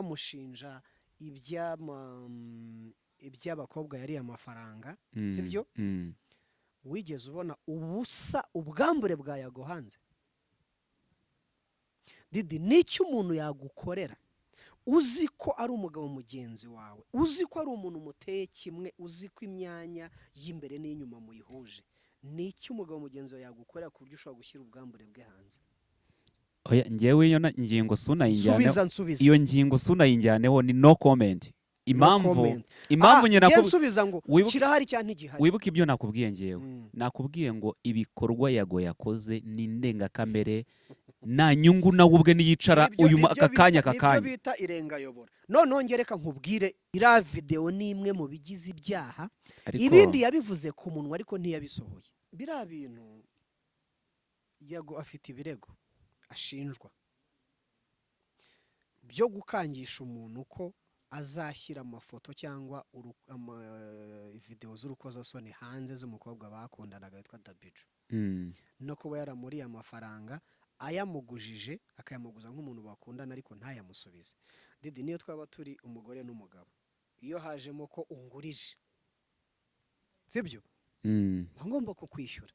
Bamushinja iby'abakobwa yariye amafaranga, sibyo? Wigeze ubona ubusa ubwambure bwa Yago hanze? Didi, n'icyo umuntu yagukorera uzi ko ari umugabo mugenzi wawe, uzi ko ari umuntu muteye kimwe, uzi ko imyanya y'imbere n'iy'inyuma muyihuje, n'icyo umugabo mugenzi wawe yagukorera ku buryo ushobora gushyira ubwambure bwe hanze? Oya, njyewe iyo ngingo sunayinjyaneho. Subiza, nsubiza. Iyo ngingo sunayinjyaneho, ni no comment. Impamvu Comment. Impamvu Ah, nyine njye nsubiza ngo kirahari cyangwa ntigihari? Wibuke ibyo nakubwiye ngewe. Nakubwiye ngo ibikorwa Yago yakoze ni indengakamere, nta nyungu nawe ubwe niyicara uyu aka kanya aka Nibyo kanya. bita irengayobora. Noneho njye reka nkubwire, iriya videwo ni imwe mu bigize ibyaha. Ariko Ibindi yabivuze ku munwa, ariko ntiyabisohoye. Biriya bintu, Yago afite ibirego ashinjwa byo gukangisha umuntu ko azashyira amafoto cyangwa videwo z'urukozasoni hanze z'umukobwa bakundanaga witwa Dabiju, no kuba yaramuriye amafaranga, ayamugujije, akayamuguza nk'umuntu bakundana, ariko ntayamusubize. Didi, niyo twaba turi umugore n'umugabo, iyo hajemo ko ungurije, sibyo, mba ngomba kukwishyura,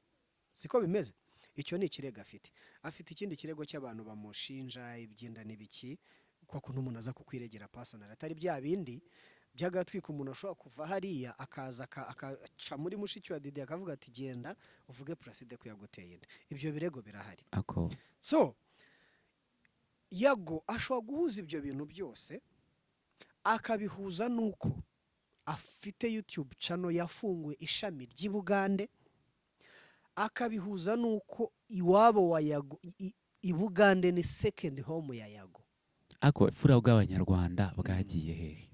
siko bimeze? Icyo ni ikirego afite. Afite ikindi kirego cy'abantu bamushinja iby'inda n'ibiki, kwa kuntu umuntu aza kukwiregera personal, atari bya bindi by'agatwiko. Umuntu ashobora kuva hariya akaza akaca muri mushiki wa Didi, akavuga ati: "Genda uvuge Placide ko yaguteye inda." Ibyo birego birahari. Ako So Yago ashobora guhuza ibyo bintu byose, akabihuza n'uko afite YouTube channel yafunguye ishami ry'i Bugande, akabihuza n'uko iwabo wa Yago i Bugande ni second home ya Yago. Ako fura bw'Abanyarwanda bwagiye hehe?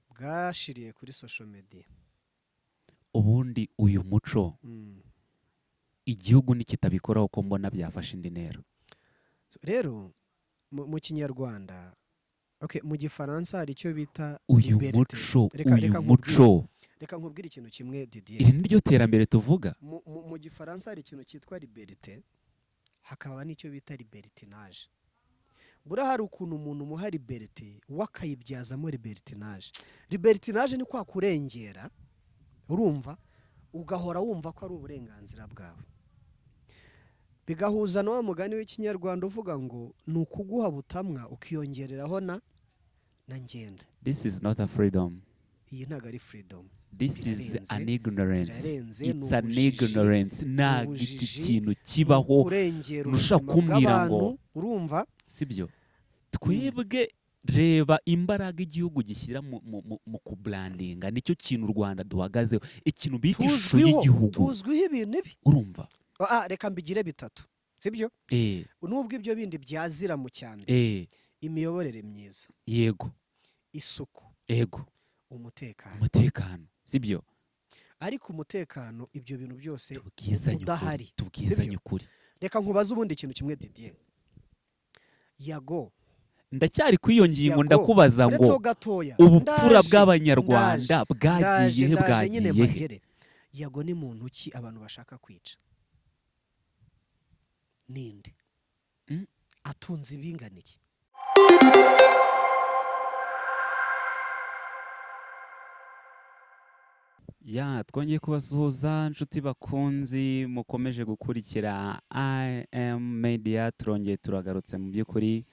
Bwashiriye kuri social media. Ubundi uyu muco, igihugu nikitabikoraho, ko mbona byafashe indi ntera. So, rero mu Kinyarwanda, okay, mu Gifaransa hari icyo bita Uyu liberté. muco, Reka uyu reka nkubwire, muco, reka nkubwire ikintu kimwe, Didier. Iri ni ryo terambere tuvuga? Mu Gifaransa hari ikintu cyitwa liberté, hakaba n'icyo bita libertinage. Buriya hari ukuntu umuntu umuha liberté, we akayibyazamo libertinage. Libertinage ni kwa kurengera, urumva, ugahora wumva ko ari uburenganzira bwawe, bigahuza na wa mugani w'Ikinyarwanda uvuga ngo ni ukuguha butamwa ukiyongereraho na ngenda. This is not a freedom. Iyi ntabwo ari freedom. This is Birarenze, an ignorance. birarenze, ni It's an ubujiji, ignorance. Ntabwo iki ubujiji, kintu ni kibaho. ukurengera Ntushobora ubuzima kumbwira ngo bw'abantu, urumva? Sibyo? Twebwe, reba imbaraga igihugu gishyira mu kubrandinga, nicyo kintu u Rwanda duhagazeho, ikintu bita ishusho Tuzwiho, y'igihugu. tuzwiho ibintu ibi. Urumva? Ah, reka mbigire bitatu, sibyo? Eh. Nubwo ibyo bindi byazira mu cyane, imiyoborere myiza, isuku, umutekano. Umutekano, sibyo? Ariko umutekano, ibyo bintu byose Tubwizanye ukuri. udahari, Tubwizanye sibyo? ukuri. Reka nkubaze ubundi ikintu kimwe, Didier. Yago, Ndacyari kuri iyo ngingo. Yago, Ndakubaza uretseho ngo gatoya, ubupfura ndaje, bw'Abanyarwanda ndaje, bwagiye he? Ndaje nyine. Bwagiye he? Mpagere. Yago ni muntu ki abantu bashaka kwica? Ninde? Atunze ibingana iki? Ya, twongeye kubasuhuza, inshuti bakunzi mukomeje gukurikira IM Media. Turongeye turagarutse. Mu by'ukuri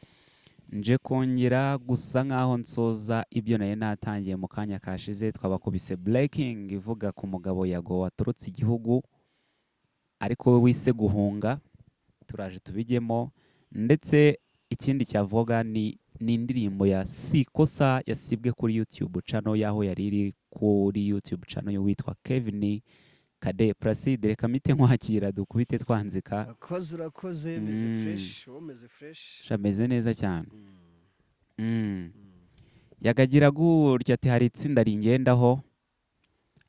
nje kongera gusa nkaho nsoza ibyo nari natangiye mu kanya kashize. Twabakubise breaking ivuga ku mugabo Yago waturutse igihugu, ariko we wise guhunga. Turaje tubijyemo. Ndetse ikindi cyavuga ni indirimbo ya Sikosa yasibwe kuri YouTube channel, y'aho yari iri kuri YouTube channel y'uwitwa Kevin Kade. Placide, reka mpite nkwakira, dukubite twanzika. Urakoze, urakoze. Meze fresh, wowe umeze fresh? Shameze neza cyane. Yakagira gutya ati: "Hari itsinda ringendaho."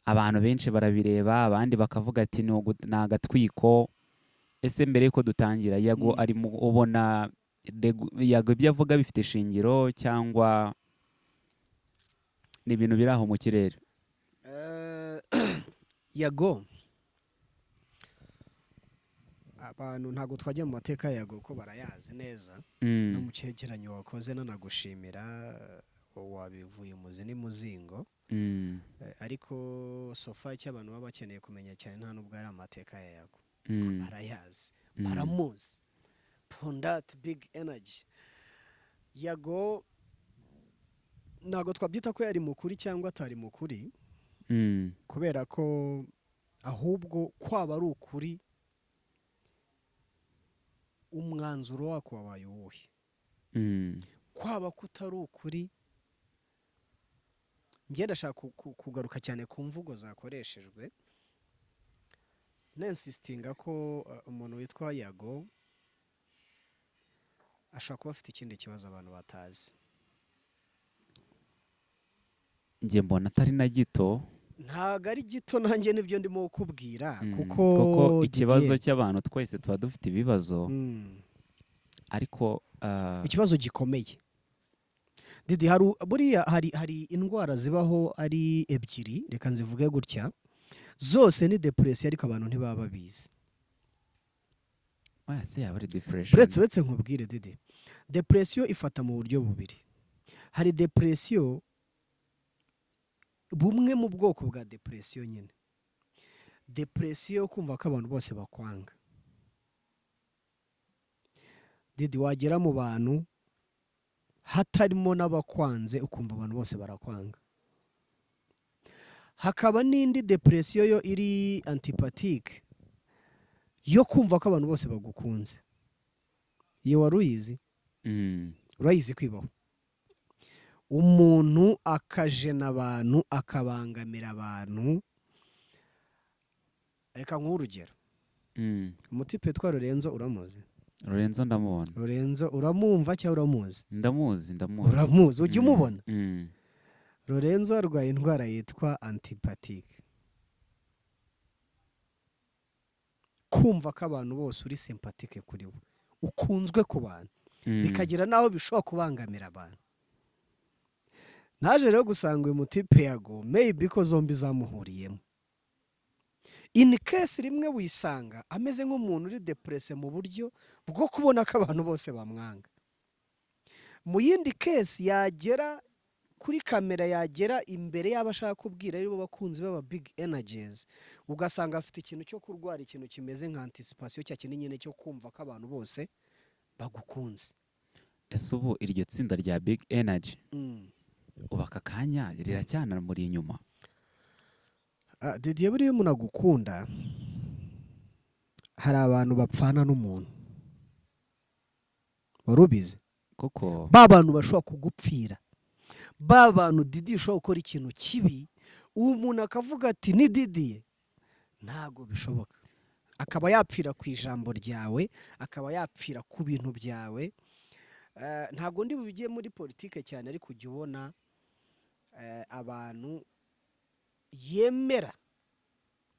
Abantu benshi barabireba, abandi bakavuga ati: "Ni agatwiko." Ese mbere yuko dutangira, Yago ari mu ubona Yago ibyo avuga bifite ishingiro, cyangwa ni ibintu biri aho mu kirere? Yago. Ah, Abantu ntabwo twajya mu mateka yago kuko barayazi neza, no mu cyegeranyo wakoze nanagushimira, wabivuye umuzi n'umuzingo. Ariko so far icyo abantu baba bakeneye kumenya cyane nta nubwo ari amateka ya Yago, barayazi, baramuzi. Pondati Big Energy, Yago ntabwo twabyita ko yari mukuri cyangwa atari mukuri, kubera ko ahubwo kwaba ari ukuri, umwanzuro wako wabaye uwuhe? Kwaba kutari ukuri, njye ndashaka kugaruka cyane ku mvugo zakoreshejwe, nensisitinga ko umuntu witwa Yago ashobora kuba afite ikindi kibazo abantu batazi. Njye mbona atari na gito. Ntabwo ari gito, nanjye nibyo ndimo kukubwira. Kuko Kuko ikibazo Didier, cy'abantu twese tuba dufite ibibazo, ariko ikibazo gikomeye, Didi, hari buriya hari indwara zibaho ari ebyiri, reka nzivuge gutya, zose ni depression ariko abantu ntibaba babizi. Oya, se yaba ari depression? Uretse nkubwire, Didi, depression ifata mu buryo bubiri. Hari depression, bumwe mu bwoko bwa depression nyine, depression yo kumva ko abantu bose bakwanga. Didi, wagera mu bantu hatarimo n'abakwanze, ukumva abantu bose barakwanga. Hakaba n'indi depression yo iri antipathique, yo kumva ko abantu bose bagukunze. Iyo wari uyizi? Mm. Urayizi kwibaho umuntu akajena abantu, akabangamira abantu. Reka nguhe urugero. Umutipe witwa Lorenzo, uramuzi? Lorenzo ndamubona. Lorenzo uramwumva cyangwa uramuzi? Ndamuzi, ndamuzi. Uramuzi, ujya umubona? Mm. Lorenzo arwaye indwara yitwa antipathique, kumva ko abantu bose uri sympathique kuri bo, ukunzwe ku bantu, bikagera n'aho bishobora kubangamira abantu. Naje rero gusanga uyu mutipe Yago maybe ko zombi zamuhuriyemo. In case rimwe wisanga ameze nk'umuntu uri depressé mu buryo bwo kubona ko abantu bose bamwanga, mu yindi case yagera kuri kamera, yagera imbere y'abo ashaka kubwira, aribo bakunzi b'aba Big Energies, ugasanga afite ikintu cyo kurwara ikintu kimeze nka anticipation, cya kintu nyine cyo kumva ko abantu bose bagukunze. Ese ubu iryo tsinda rya Big Energy ubu aka kanya riracyanamuri inyuma? Ah, Didier, buriya umuntu agukunda, hari abantu bapfana n'umuntu, wari ubizi? Koko. Ba bantu bashobora kugupfira, ba bantu, Didi, ushobora gukora ikintu kibi, uwo muntu akavuga ati: "Ni Didier, ntabwo bishoboka." Akaba yapfira ku ijambo ryawe, akaba yapfira ku bintu byawe. Ntabwo ndi bubijye muri politike cyane, ariko ujya ubona abantu yemera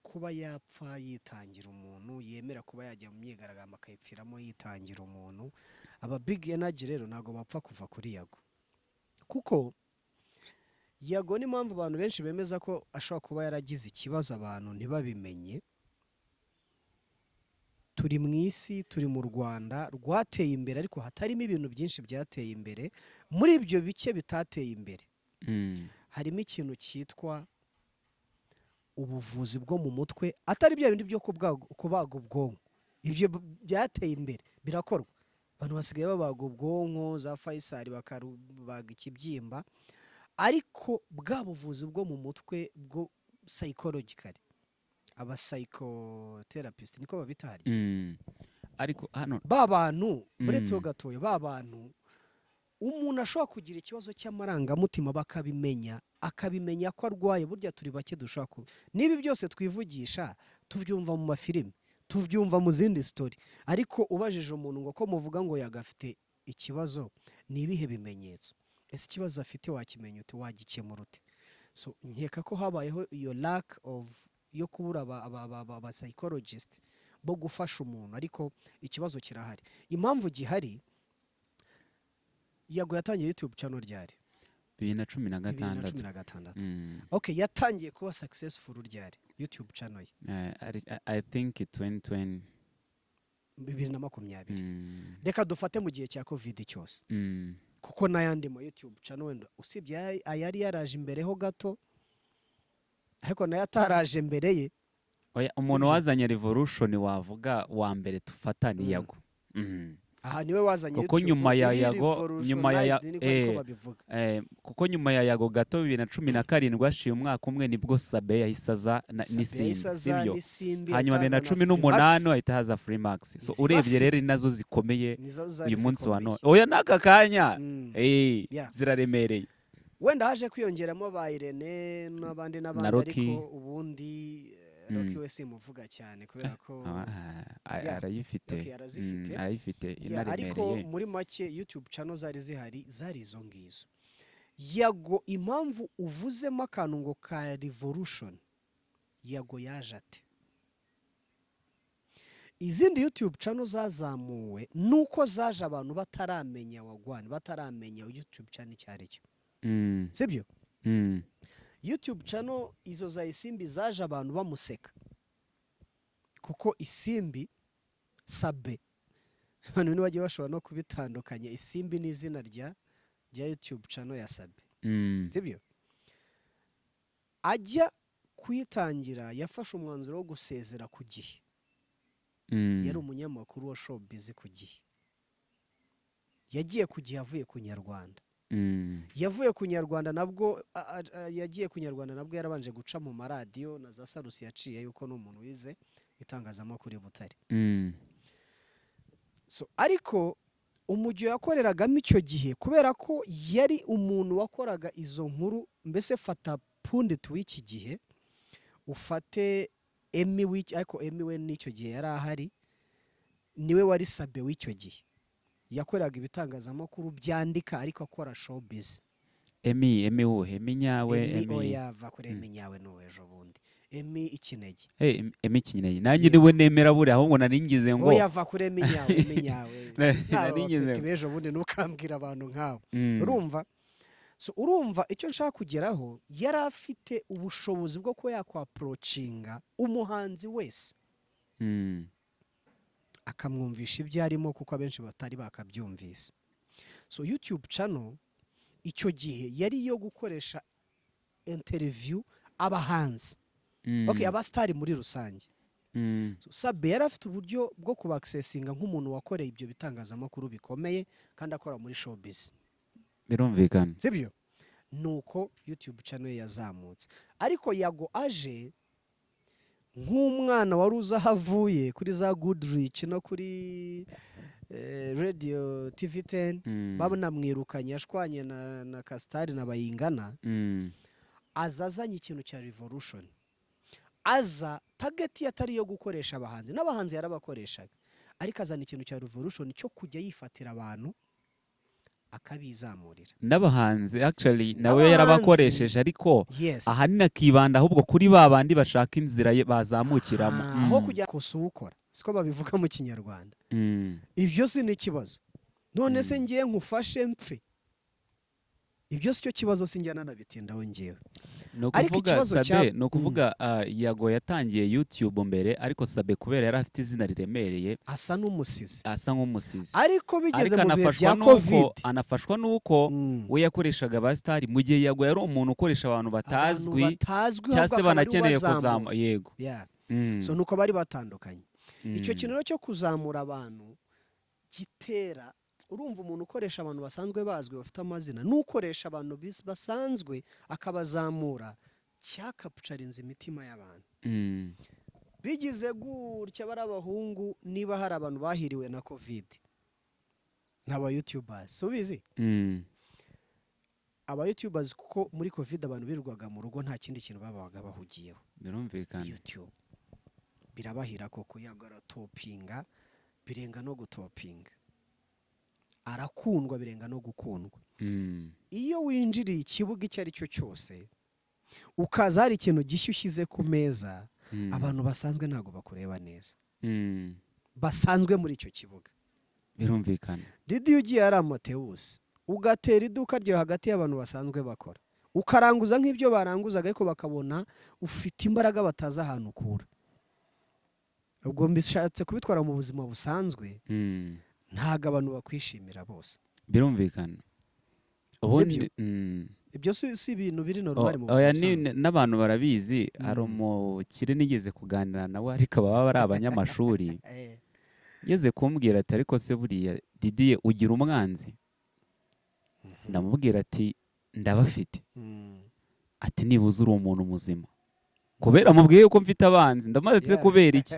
kuba yapfa yitangira umuntu, yemera kuba yajya mu myigaragambyo akayipfiramo yitangira umuntu. Aba Big Energy rero ntabwo bapfa kuva kuri Yago, kuko Yago n'impamvu abantu benshi bemeza ko ashobora kuba yaragize ikibazo abantu ntibabimenye, turi mu isi, turi mu Rwanda rwateye imbere ariko hatarimo ibintu byinshi byateye imbere. Muri ibyo bike bitateye imbere harimo ikintu cyitwa ubuvuzi bwo mu mutwe, atari bya bindi byo kubaga ubwonko. Ibyo byateye imbere, birakorwa, abantu basigaye babaga ubwonko za Faisal, bakabaga ikibyimba, ariko bwa buvuzi bwo mu mutwe bwo psychologically, aba psychotherapist niko babita harya. Ariko hano Ba bantu, uretseho gatoya, ba bantu umuntu ashobora kugira ikibazo cy'amarangamutima bakabimenya, akabimenya ko arwaye. Burya turi bake dushobora kuba n'ibi byose twivugisha, tubyumva mu mafilimi, tubyumva mu zindi story, ariko ubajije umuntu ngo ko muvuga ngo yagafite ikibazo, ni ibihe bimenyetso? Ese ikibazo afite wakimenya ute? Wagikemura ute? So nkeka ko habayeho iyo lack of yo kubura aba psychologist bo gufasha umuntu, ariko ikibazo kirahari. Impamvu gihari, Yago yatangiye YouTube channel ryari? 2016. 2016. Okay, yatangiye kuba successful ryari YouTube channel ye? I think 2020. 2020. Reka dufate mu gihe cya COVID cyose, kuko n'ayandi ma YouTube channel wenda usibye ayari yaraje imbere ho gato, ariko nayo ataraje mbere ye. Oya, umuntu Sibyo? wazanye revolution wavuga wa mbere tufata ni Yago. Aha niwe wazanye Kuko YouTube nyuma ya iri Yago, nyuma ya revolutionized, niko ariko babivuga. Kuko nyuma ya Yago gato, 2017, haciye umwaka umwe, nibwo Sabe yahise aza Sabe n'Isimbi, yahise aza sibyo? n'Isimbi, Hanyuma ahita bibiri na aza na cumi Freemax. n'umunani hahita haza Freemax. So Izi urebye basi. rero ni nazo zikomeye Nizo zari uyu munsi wa zikomeye. none, oya, n'aka kanya ziraremereye. Wenda haje kwiyongeramo ba Irene n'abandi n'abandi, Na Rocky. ariko ubundi Rocky we simuvuga cyane kubera ko Ah, arayifite. Rocky arazifite. Arayifite, Yeah, ariko inaremereye. muri make YouTube channel zari zihari zari izo ngizo. Yago, impamvu uvuzemo akantu ngo ka revolution, Yago yaje ate? Izindi YouTube channel zazamuwe nuko zaje abantu bataramenya wagwan, bataramenya YouTube channel icyo ari cyo, sibyo? Mm. YouTube channel izo za Isimbi zaje abantu bamuseka, kuko Isimbi, Sabe, abantu ntibajye bashobora no kubitandukanya. Isimbi ni izina rya YouTube channel ya Sabe, sibyo? Ajya kuyitangira yafashe umwanzuro wo gusezera ku gihe. Yari umunyamakuru wa showbiz ku gihe. Yagiye ku gihe avuye ku Nyarwanda. Yavuye ku Nyarwanda nabwo yagiye ku Nyarwanda nabwo yarabanje guca mu maradiyo na za Salus yaciye, yuko ni umuntu wize itangazamakuru i Butare. So, ariko umujyo yakoreragamo icyo gihe, kubera ko yari umuntu wakoraga izo nkuru, mbese fata pundit w'iki gihe, ufate Emi w'iki, ariko Emi we n'icyo gihe yari ahari, niwe wari Sabe w'icyo gihe. Yakoraga ibitangazamakuru byandika ariko akora showbiz. Emi, Emi wuhe? Emi nyawe? Emi. Emi? Oya, va kuri Emi nyawe, n'uwo ejo bundi, Emi Ikinege. Emi Ikinege nanjye niwe nemera buriya, ahubwo nari ngize ngo Oya, va kuri Emi nyawe, Emi nyawe. Ntawe Nari ngize bapeti b'ejo bundi, ntukambwira abantu nk'abo. Urumva? So urumva icyo nshaka kugeraho, yari afite ubushobozi bwo kuba yakwapproachinga umuhanzi wese, akamwumvisha ibyo arimo, kuko abenshi batari bakabyumvise. So YouTube channel icyo gihe yari iyo gukoresha interview abahanzi, okay, abasitari muri rusange. So, Sabe yari afite uburyo bwo kubaccessinga nk'umuntu wakoreye ibyo bitangazamakuru bikomeye kandi akora muri showbiz. Birumvikana. Sibyo? Nuko YouTube channel ye yazamutse. Ariko Yago aje nk'umwana wari uzi aho avuye kuri za Goodrich no kuri Radio TV 10, banamwirukanye ashwanye na Kasitari na Bayingana, aza azanye ikintu cya revolution. Aza target ye atari iyo gukoresha abahanzi, n'abahanzi yarabakoreshaga, ariko azana ikintu cya revolution cyo kujya yifatira abantu akabizamurira. N'abahanzi actually nawe N'abahanzi. yarabakoresheje, ariko ahanini akibanda ahubwo kuri ba bandi bashaka inzira ye bazamukiramo. Ah, aho kujya kosa uwukora, siko babivuga mu Kinyarwanda. Ibyo si n'ikibazo. None se ngiye nkufashe mpfe? Ibyo si cyo kibazo, sinjya nanabitindaho ngewe. Ni Ariko ukuvuga ikibazo Sabe, ni ukuvuga Yago yatangiye YouTube mbere, ariko Sabe kubera yari afite izina riremereye asa n'umusizi. Asa nk'umusizi. Ariko bigeze Ariko mu bihe anafashwa bya n'uko COVID, anafashwa n'uko we yakoreshaga ba star, mu gihe Yago yari umuntu ukoresha abantu abantu batazwi batazwi, cyangwa se ahubwo akaba ari we banakeneye ubazamura. kuzamura, yego. So nuko bari batandukanye. Icyo kintu rero cyo kuzamura abantu gitera, urumva, umuntu ukoresha abantu basanzwe bazwi bafite amazina n'ukoresha abantu basanzwe akabazamura, cyacapturinze imitima y'abantu. Bigize gutya, bari abahungu, niba hari abantu bahiriwe na COVID ni aba YouTubers, ubizi? Aba YouTubers, kuko muri COVID abantu birirwaga mu rugo, nta kindi kintu babaga bahugiyeho. Birumvikana. YouTube birabahira koko. Yago aratopinga birenga no gutopinga, arakundwa birenga no gukundwa. Iyo winjiriye ikibuga icyo ari cyo cyose, ukaza hari ikintu gishya ushyize ku meza, abantu basanzwe ntabwo bakureba neza, basanzwe muri icyo kibuga. Birumvikana. Didi, iyo ugiye ari Amatewusi, ugatera iduka ryawe hagati y'abantu basanzwe bakora, ukaranguza nk'ibyo baranguzaga, ariko bakabona ufite imbaraga batazi ahantu ukura. Ubwo mbishatse kubitwara mu buzima busanzwe, ntabwo abantu bakwishimira bose. Birumvikana ubundi. Sibyo? Ibyo si ibintu biri normal mu buzima Oya, busanzwe. N'abantu barabizi. Hari umukire nigeze kuganira nawe, ariko baba ari abanyamashuri, ngeze kumbwira ati: "Ariko se buriya Didier, ugira umwanzi?" Ndamubwira ati: "Ndabafite." Ati: "Nibuze uri umuntu muzima." Kubera mubwiye yuko mfite abanzi, ndamaze ati: "Kubera iki?"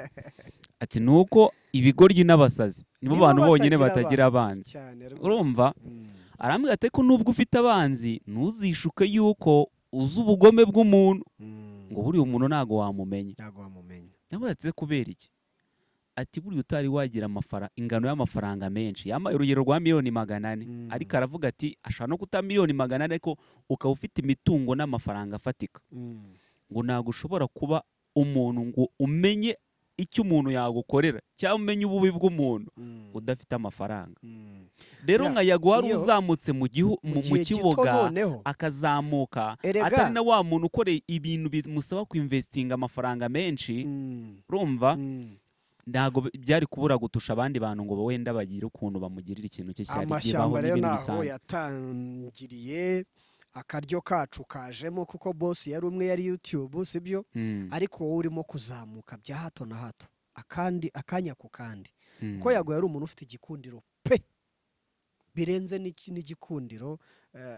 Ati: "Ni uko ibigoryi n'abasazi nibo Nibo bantu bonyine batagira abanzi." Cyane rwose. Urumva? Arambwira ati: "Ko nubwo ufite abanzi, ntuzishuke yuko uzi ubugome bw'umuntu," ngo buriya umuntu ntabwo wamumenya. Ntabwo wamumenya. Ndamubaza ati: "Kubera iki?" Ati: "Buriya utari wagira ingano y'amafaranga menshi." Yampaye urugero rwa miliyoni 400, ariko aravuga ati ashobora no kuta miliyoni 400, ariko ukaba ufite imitungo n'amafaranga afatika, ngo ntabwo ushobora kuba umuntu ngo umenye icyo umuntu yagukorera cyangwa umenye ububi bw'umuntu udafite amafaranga. Rero nka Yago wari uzamutse mu gihe gito kibuga, noneho. akazamuka Erega. atari na wa muntu ukoreye ibintu bimusaba kwinvestinga amafaranga menshi, urumva, ntabwo byari kubura gutusha abandi bantu ngo wenda bagire ukuntu bamugirira ikintu cye cyari bibaho. Amashyamba rero N'ibintu naho bisanzwe. yatangiriye, akaryo kacu kajemo, kuko boss yari umwe, yari YouTube, sibyo? Ariko wowe urimo kuzamuka bya hato na hato, akandi akanya ku kandi, kuko Yago yari umuntu ufite igikundiro pe, birenze n'igikundiro.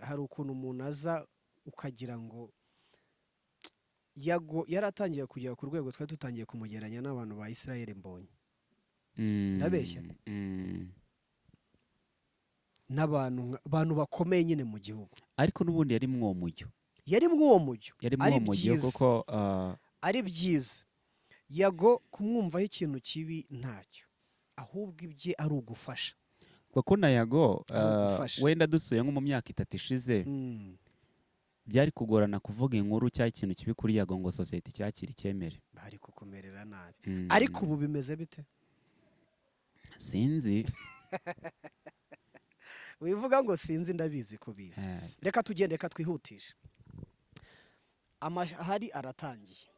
Hari ukuntu umuntu aza ukagira ngo Yago yaratangiye kugera ku rwego twari dutangiye kumugereranya n'abantu ba Israel Mbonyi. Ndabeshya? N'abantu abantu bakomeye nyine mu gihugu. Ariko n'ubundi yari mwuwo mujyo. Yari mw'uwo mujyo. Yari Ari mwuwo mujyo. byiza. Kuko Ari byiza Yago kumwumvaho ikintu kibi ntacyo, ahubwo ibye ari ugufasha. Kuko na Yago Ari ugufasha. wenda dusuye nko mu myaka 3 ishize, byari kugorana kuvuga inkuru cyangwa ikintu kibi kuri Yago ngo sosiyete icyakire, icyemere. Bari kukumerera nabi. Ariko ubu bimeze bite? Sinzi. Wivuga ngo sinzi, ndabizi ko bizi. Reka tugende, reka twihutishe. Amahari aratangiye,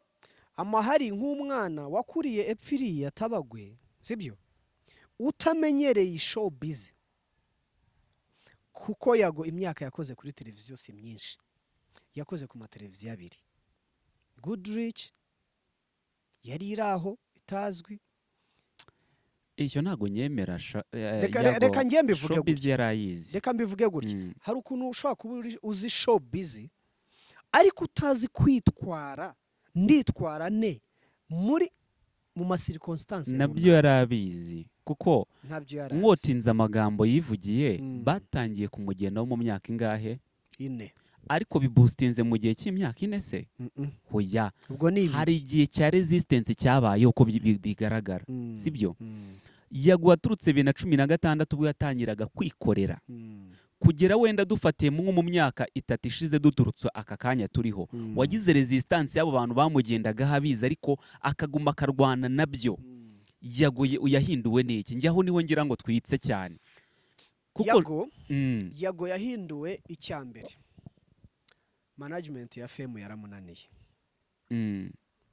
amahari nk'umwana wakuriye epfiriye Tabagwe, sibyo, utamenyereye showbiz, kuko Yago imyaka yakoze kuri televiziyo si myinshi. Yakoze ku mateleviziyo abiri, Goodrich yari iri aho itazwi. Icyo ntabwo nyemera Reka Yago, reka njye mbivuge showbiz gutya. yari ayizi. Reka mbivuge gutya. Hari ukuntu ushobora kuba uzi showbiz ariko utazi kwitwara, nditwara ne muri mu ma circonstances. Nabyo yari abizi kuko Ntabyo yari azi. mwotinze amagambo yivugiye, batangiye kumugendaho mu myaka ingahe? 4. Ariko biboostinze mu gihe cy'imyaka 4 se? Hoya. Ubwo ni 2. Hari igihe cya resistance cyabaye uko bigaragara, sibyo? Yago waturutse 2016 ubwo yatangiraga kwikorera, kugera wenda dufatiye nko mu myaka 3 ishize, duturutse aka kanya turiho, wagize resistance y'abo bantu bamugendagaho abizi, ariko akaguma akarwana nabyo. Yago yahinduwe n'iki? Njyaho niho ngira ngo twitse cyane kuko Yago Yago yahinduwe, icya mbere, management ya fame yaramunaniye.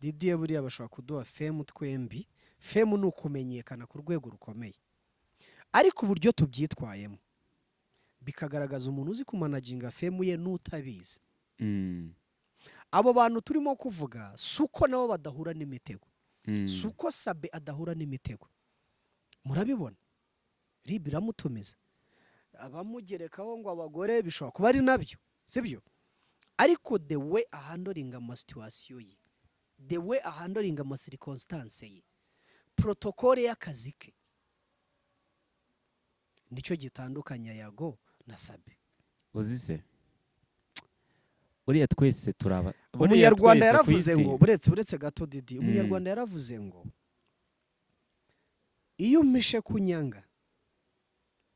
Didier, buriya bashobora kuduha fame twembi. Fame ni ukumenyekana ku rwego rukomeye, ariko uburyo tubyitwayemo bikagaragaza umuntu uzi kumanaginga fame ye n'utabizi. Abo bantu turimo kuvuga, si uko nabo badahura n'imitego, si uko Sabe adahura n'imitego. Murabibona, RIB iramutumiza, abamugerekaho ngo abagore, bishobora kuba ari nabyo, sibyo? Ariko the way ahandlinga ama situation ye, the way ahandlinga ama circonstances ye, protocole y'akazi ke, nicyo gitandukanya Yago na Sabe. Uzi se, buriya twese turaba buriya Umunyarwanda twese ku yaravuze isi- ngo, buretse gato Didi, umunyarwanda yaravuze ngo iyo umpishe kunyanga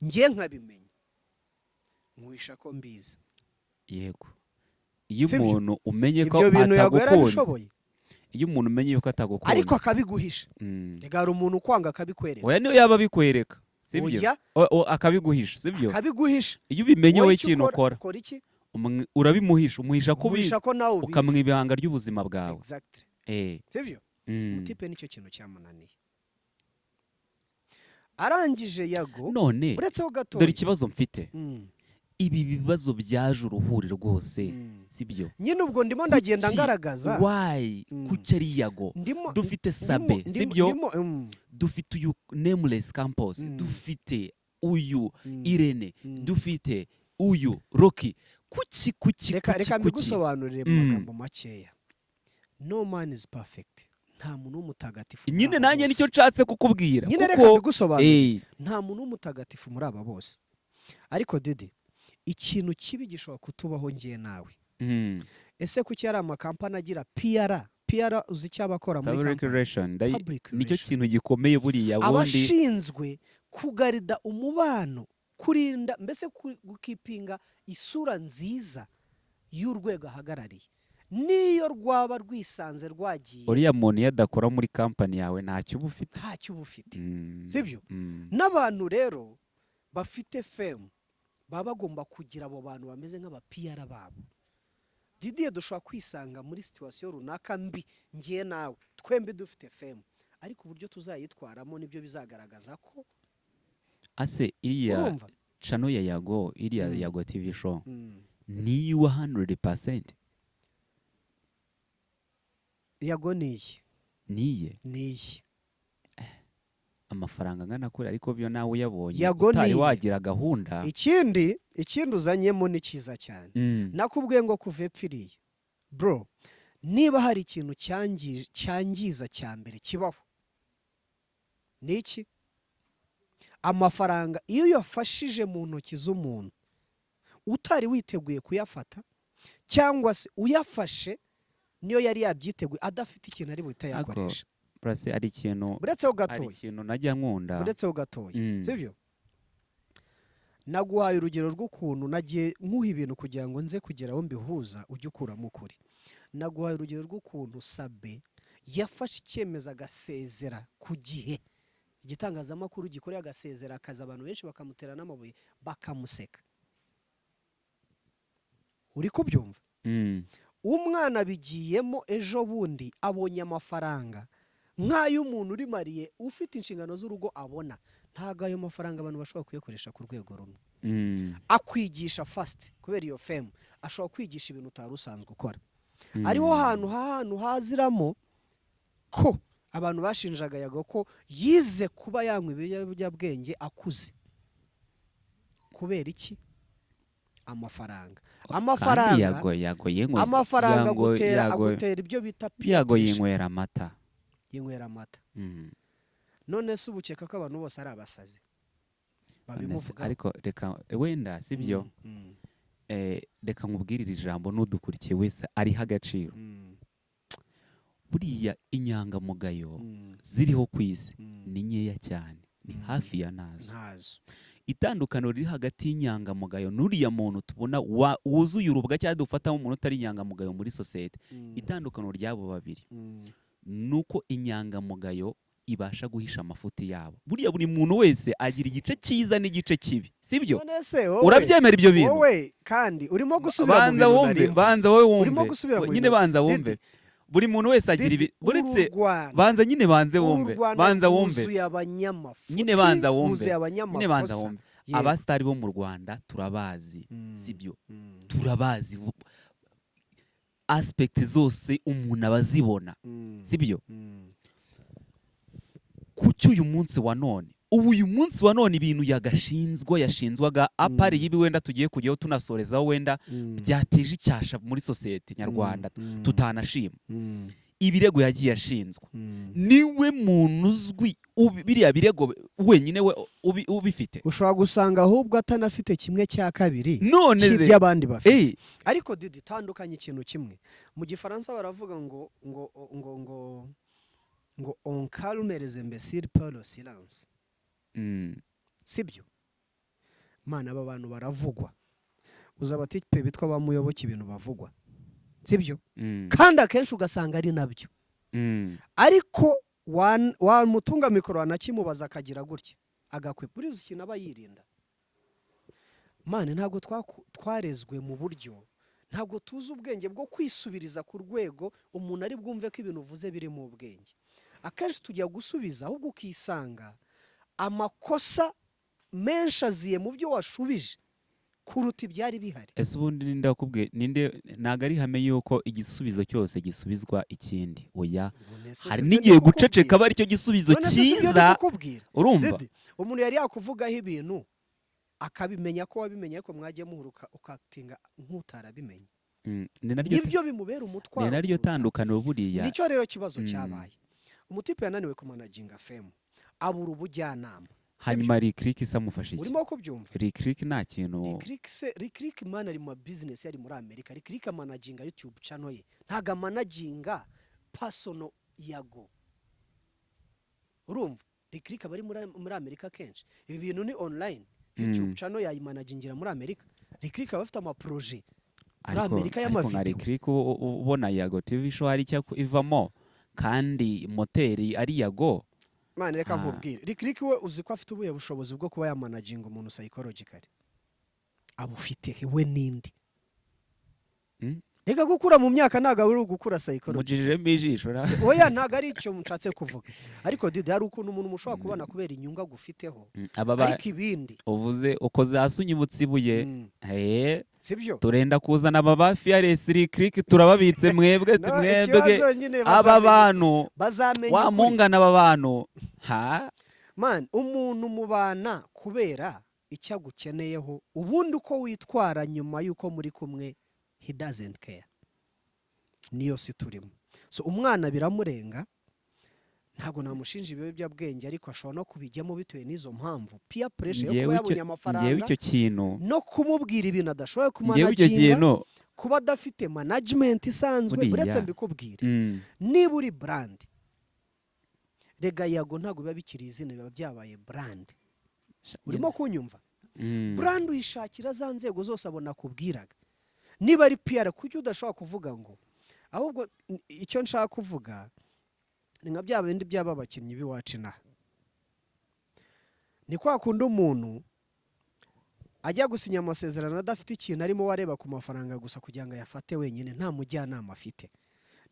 njye nkabimenya, nkwisha ko mbizi. Yego, iyo Sibyo? umuntu umenye ko Ibyo bintu Yago atagukunze, yarabishoboye. iyo umuntu umenye yuko atagukunze Ariko akabiguhisha. Reka, hari umuntu ukwanga akabikwereka. Oya, niyo yaba abikwereka, sibyo? Oya. Akabiguhisha, sibyo? Akabiguhisha. Iyo ubimenye, Wowe wowe icyo ikintu ukora, ukora iki? Urabimuhisha, umuhisha ko ubizi. Umuhisha ko nawe ubizi. Ukamwa ibanga ry'ubuzima bwawe. Exactly. Sibyo? Mutipe nicyo kintu cyamunaniye. Arangije Yago, None uretseho gatoya. dore ikibazo mfite. Ibi bibazo byaje uruhuri rwose, sibyo? Nyine ubwo ndimo ndagenda ngaragaza. Why? Kuki ari Yago? Ndimo Dufite Sabe, sibyo? Ndimo Dufite uyu Nameless Campus, dufite uyu Irene, dufite uyu Rocky. Kuki, kuki, Reka kuki, reka kuki? mbigusobanurire mu magambo makeya. No man is perfect, nta muntu w'umutagatifu muri Nyine aba nanjye bose. nicyo nshatse kukubwira. Nyine reka Kuko mbigusobanurire. Nta muntu w'umutagatifu muri aba bose, ariko Didi, ikintu kibi gishobora kutubaho ngiye nawe. Ese kuki hari amakampani agira PR? PR uzi icyo aba akora muri Public kampani? relation, Public nicyo relation. kintu gikomeye buriya bundi. Abashinzwe kugarida umubano, kurinda mbese gukeepinga isura nziza y'urwego ahagarariye, niyo rwaba rwisanze rwagiye. Uriya muntu iyo adakora muri kampani yawe, ntacyo uba ufite. Ntacyo uba ufite. Sibyo? Mm. N'abantu rero bafite fame baba bagomba kugira abo bantu bameze nk'aba PR babo. Didiye, dushobora kwisanga muri situation runaka mbi, ngiye nawe, twembi dufite fame, ariko uburyo tuzayitwaramo nibyo bizagaragaza ko Ase iriya Urumva? channel ya Yago, iriya Yago TV Show, niyo 100%? Yago niyi. Niye. Niyi. Amafaranga angana kure, ariko byo nawe uyabonye Yago utari niye. wagira gahunda. Ikindi uzanyemo ni cyiza cyane. Nakubwiye ngo kuva epfiriye, bro, niba hari ikintu cyangiza cya mbere kibaho ni iki? Amafaranga iyo uyafashije mu ntoki z'umuntu utari witeguye kuyafata, cyangwa se uyafashe niyo yari yabyiteguye adafite ikintu ari buhite ayakoresha. Burase ari ikintu Buretseho hari gatoya. ikintu najya nkunda. Buretseho gatoya. Sibyo? Naguhaye urugero rw'ukuntu nagiye nkuha ibintu kugira ngo nze kugera aho mbihuza, ujye ukuramo ukuri. Naguhaye urugero rw'ukuntu Sabe yafashe icyemezo agasezera ku gihe igitangazamakuru gikoreye, agasezera akazi, abantu benshi bakamutera n'amabuye, bakamuseka. Uri kubyumva? Mm. Umwana bigiyemo ejo bundi, abonye amafaranga nk'ay'umuntu uri marié, ufite inshingano z'urugo abona. Ntabwo ayo mafaranga abantu bashobora kuyakoresha ku rwego rumwe. Akwigisha first kubera iyo fame, ashobora kwigisha ibintu utari usanzwe ukora. Ariho hantu haziramo ko abantu bashinjaga Yago ko yize kuba yanywa ibiyobyabwenge akuze. Kubera iki? Amafaranga. Kandi Amafaranga Yago yinywera amafaranga Yago agutera Yago agutera ibyo bita peer Yago pressure. yinywera amata. Yinywera amata. None se ubu ukeka ko abantu bose ari abasazi None se, babimuvugaho? Ariko reka wenda sibyo, reka nkubwirire ijambo, n'udukurikiye wese ariho agaciro. Buriya inyangamugayo ziriho ku isi ni nkeya cyane, ni hafi ya nazo. Ntazo. Itandukaniro riri hagati y'inyangamugayo n'uriya muntu tubona wuzuye urubwa, cyangwa dufata nk'umuntu utari inyangamugayo muri sosiyete, itandukaniro ry'abo babiri ni uko inyangamugayo ibasha guhisha amafuti yabo. Buriya buri muntu wese agira igice cyiza n'igice kibi, sibyo? None se wowe Urabyemera ibyo bintu? Wowe kandi urimo gusubira mu Banza bintu wumve. nari mvuze. Banza wowe wumve. Urimo gusubira mu Nyine bintu. banza wumve. Didi, Buri muntu wese agira Didi, ibi uretse uru Rwanda, banza nyine, banze uru wumve. Rwanda Banza wumve. rwuzuye abanyamafuti, Nyine banza wumve. rwuzuye Nyine banza abanyamakosa. wumve. Yego. Abasitari bo mu Rwanda turabazi, sibyo? Turabazi, aspect zose umuntu aba azibona, sibyo? Kuki uyu munsi wa none, ubu uyu munsi wa none, ibintu yagashinzwa yashinzwaga apari y'ibi wenda tugiye kujyaho tunasorezaho, wenda byateje icyasha muri sosiyete nyarwanda tutanashima, ibirego yagiye ashinzwa, niwe muntu uzwi biriya birego wenyine we ubifite? Ushobora gusanga ahubwo atanafite kimwe cya kabiri None ze cy'iby'abandi bafite. Ariko Didi, tandukanye ikintu kimwe. Mu Gifaransa baravuga ngo "On calme les imbéciles par le silence." Sibyo? Mana, aba bantu baravugwa, uzi abatipe bitwa ba Muyoboke, ibintu bavugwa, sibyo? Kandi akenshi ugasanga ari nabyo. Ariko wamutunga mikoro, wanakimubaza akagira gutya agakwepa. Uriya ikintu aba yirinda, man, ntabwo twarezwe mu buryo, ntabwo tuzi ubwenge bwo kwisubiriza ku rwego umuntu ari bwumve ko ibintu uvuze biri mu bwenge. Akenshi tujya gusubiza, ahubwo ukisanga Amakosa menshi aziye mu byo washubije kuruta ibyari bihari. Ese ubundi ninde wakubwiye? Ninde? Ntabwo ari ihame yuko igisubizo cyose gisubizwa ikindi, oya. None se Hari si byo n'igihe ndi kukubwira? guceceka aba aricyo gisubizo None se si byo ndi cyiza. kukubwira? Urumva? Dede, umuntu yari yakuvugaho ibintu, akabimenya ko wabimenye, ariko mwagiye muhuruka ukatinga nk'utarabimenye. Ni naryo Nibyo bimubera umutwaro ni naryo kuruta. tandukaniro buriya. Nicyo rero kibazo cyabaye. Umutipe yananiwe kumanaginga fame, abura ubujyanama. Hanyuma Lick isa amufasha iki? Urimo kubyumva? Lick nta kintu. Lick se, Lick man ari mu ma business, ari muri Amerika. Lick amanaginga YouTube channel ye, ntago amanaginga personal Yago. Urumva, Lick aba ari muri Amerika kenshi. Ibi bintu ni online. YouTube channel yayimanagingira muri Amerika. Lick aba afite ama projets muri Ariko Amerika ariko nka y'amavideo. Lick ubona Yago TV Show hari icyo ivamo, kandi moteri ari Yago. Man, reka Ah. nkubwire, Lick we uzi ko afite ubuhe bushobozi bwo kuba yamanaginga umuntu psychologically? Abufite he we n'indi? Reka, gukura mu myaka ntabwo ari ugukura psychology. Mujijemo ijisho ra. Oya, ntabwo ari icyo nshatse kuvuga. Ariko Dide, hari ukuntu umuntu mushobora kubona kubera inyungu agufiteho. Aba ba Ariko ibindi uvuze ukoze hasi, unyibutsa ibuye. Sibyo? Turenda kuzana aba ba Fearless Lick, turababitse mwebwe. No, Mwebwe ikibazo nyine aba bantu bazamenya wa ukuri. mungana aba bantu ha. Man, umuntu mubana kubera icyo agukeneyeho. Ubundi uko witwara nyuma y'uko muri kumwe, he doesn't care. Niyo si turimo. So umwana biramurenga. Ntabwo namushinja ibiyobyabwenge, ariko ashobora no kubijyamo bitewe n'izo mpamvu, peer pressure yo Ngewe kuba yabonye ngewe amafaranga icyo kintu no kumubwira ibintu adashoboye ngewe icyo kumanaginga, kintu kuba adafite management isanzwe. Buriya. Uretse mbikubwire, niba uri brand, rega Yago ntabwo biba bikiri izina, biba byabaye brand. Urimo kunyumva? Mm. Brand uyishakira za nzego zose abona akubwiraga. Niba ari PR, kuki udashobora kuvuga ngo ahubwo icyo nshaka kuvuga ni nka bya bindi by'aba bakinnyi b'iwacu inaha. Ni kwa kundi umuntu ajya gusinya amasezerano adafite ikintu arimo, wareba ku mafaranga gusa kugira ngo ayafate wenyine, nta mujyanama afite.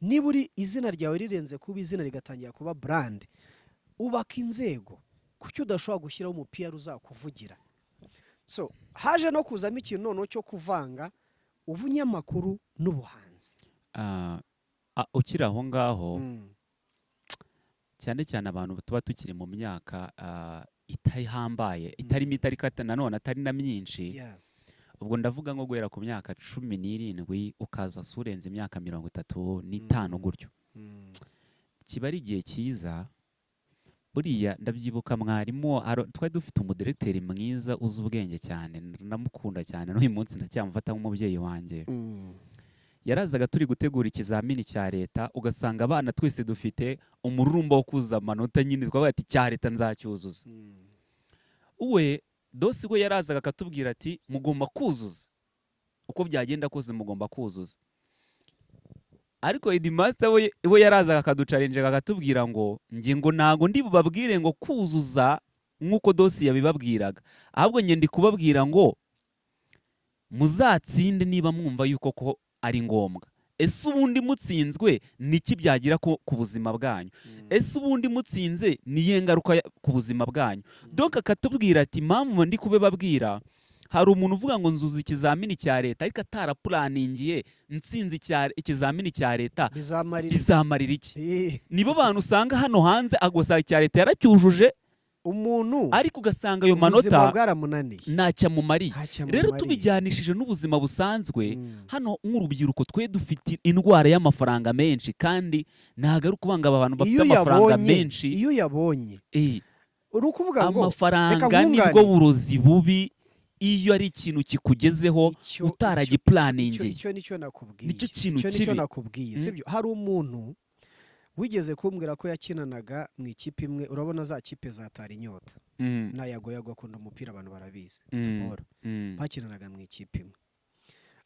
Niba uri izina ryawe rirenze kuba izina, rigatangira kuba brand, ubaka inzego. Kuki udashobora gushyiraho umupira uzakuvugira? So haje no kuzamo ikintu noneho cyo kuvanga ubunyamakuru n'ubuhanzi. Ah, ukiri aho ngaho, cyane cyane abantu tuba tukiri mu myaka itahambaye, itari mito ariko nanone atari na myinshi. Ubwo ndavuga nko guhera ku myaka 17 ukaza se urenze imyaka 35 gutyo, kiba ari igihe cyiza. Buriya ndabyibuka mwarimu twari dufite umudiregiteri mwiza uzi ubwenge cyane, ndamukunda cyane, n'uyu munsi ndacyamufata nk'umubyeyi wanjye. Yarazaga turi gutegura ikizamini cya leta, ugasanga abana twese dufite umururumba wo kuzuza amanota nyine, twavuga ati cya leta nzacyuzuza. We dosi we yarazaga akatubwira ati mugomba kuzuza, uko byagenda kose mugomba kuzuza. Ariko headmaster we yarazaga akaducarenjega, akatubwira ngo njye ngo ntago ndi bubabwire ngo kuzuza nk'uko dosi yabibabwiraga, ahubwo njye ndi kubabwira ngo muzatsinde niba mwumva yuko ko ari ngombwa. Ese ubundi mutsinzwe niki byagira ku buzima bwanyu? Ese ubundi mutsinze niye ngaruka ku buzima bwanyu? Donc akatubwira ati impamvu ndi kubibabwira, hari umuntu uvuga ngo nzuza ikizamini cya leta ariko atarapuraningiye nsinze ikizamini cya leta bizamarira iki? Bizamarira iki? Eh, Nibo bantu usanga hano hanze agasanga icya leta yaracyujuje, umuntu ariko ugasanga ayo ubuzima manota bwaramunaniye. ntacyo amumariye. Ntacyo Rero amumariye. tubijyanishije n'ubuzima busanzwe, hano nk'urubyiruko twe dufite indwara y'amafaranga menshi, kandi ntabwo ari ukuvuga ngo aba bantu bafite Iyo amafaranga uyabonye, menshi. iyo uyabonye, uri ukuvuga ngo Amafaranga reka nibwo nkunganire. burozi bubi, iyo ari ikintu kikugezeho utaragipulaningiye. Icyo nicyo nakubwiye. Nicyo kintu Icyo nicyo kibi. nakubwiye. Sibyo? Hari umuntu wigeze kumbwira ko yakinanaga mu ikipe imwe, urabona za kipe zatara inyota na Yago. Yago akunda umupira, abantu barabizi, football. Bakinanaga mu ikipe imwe,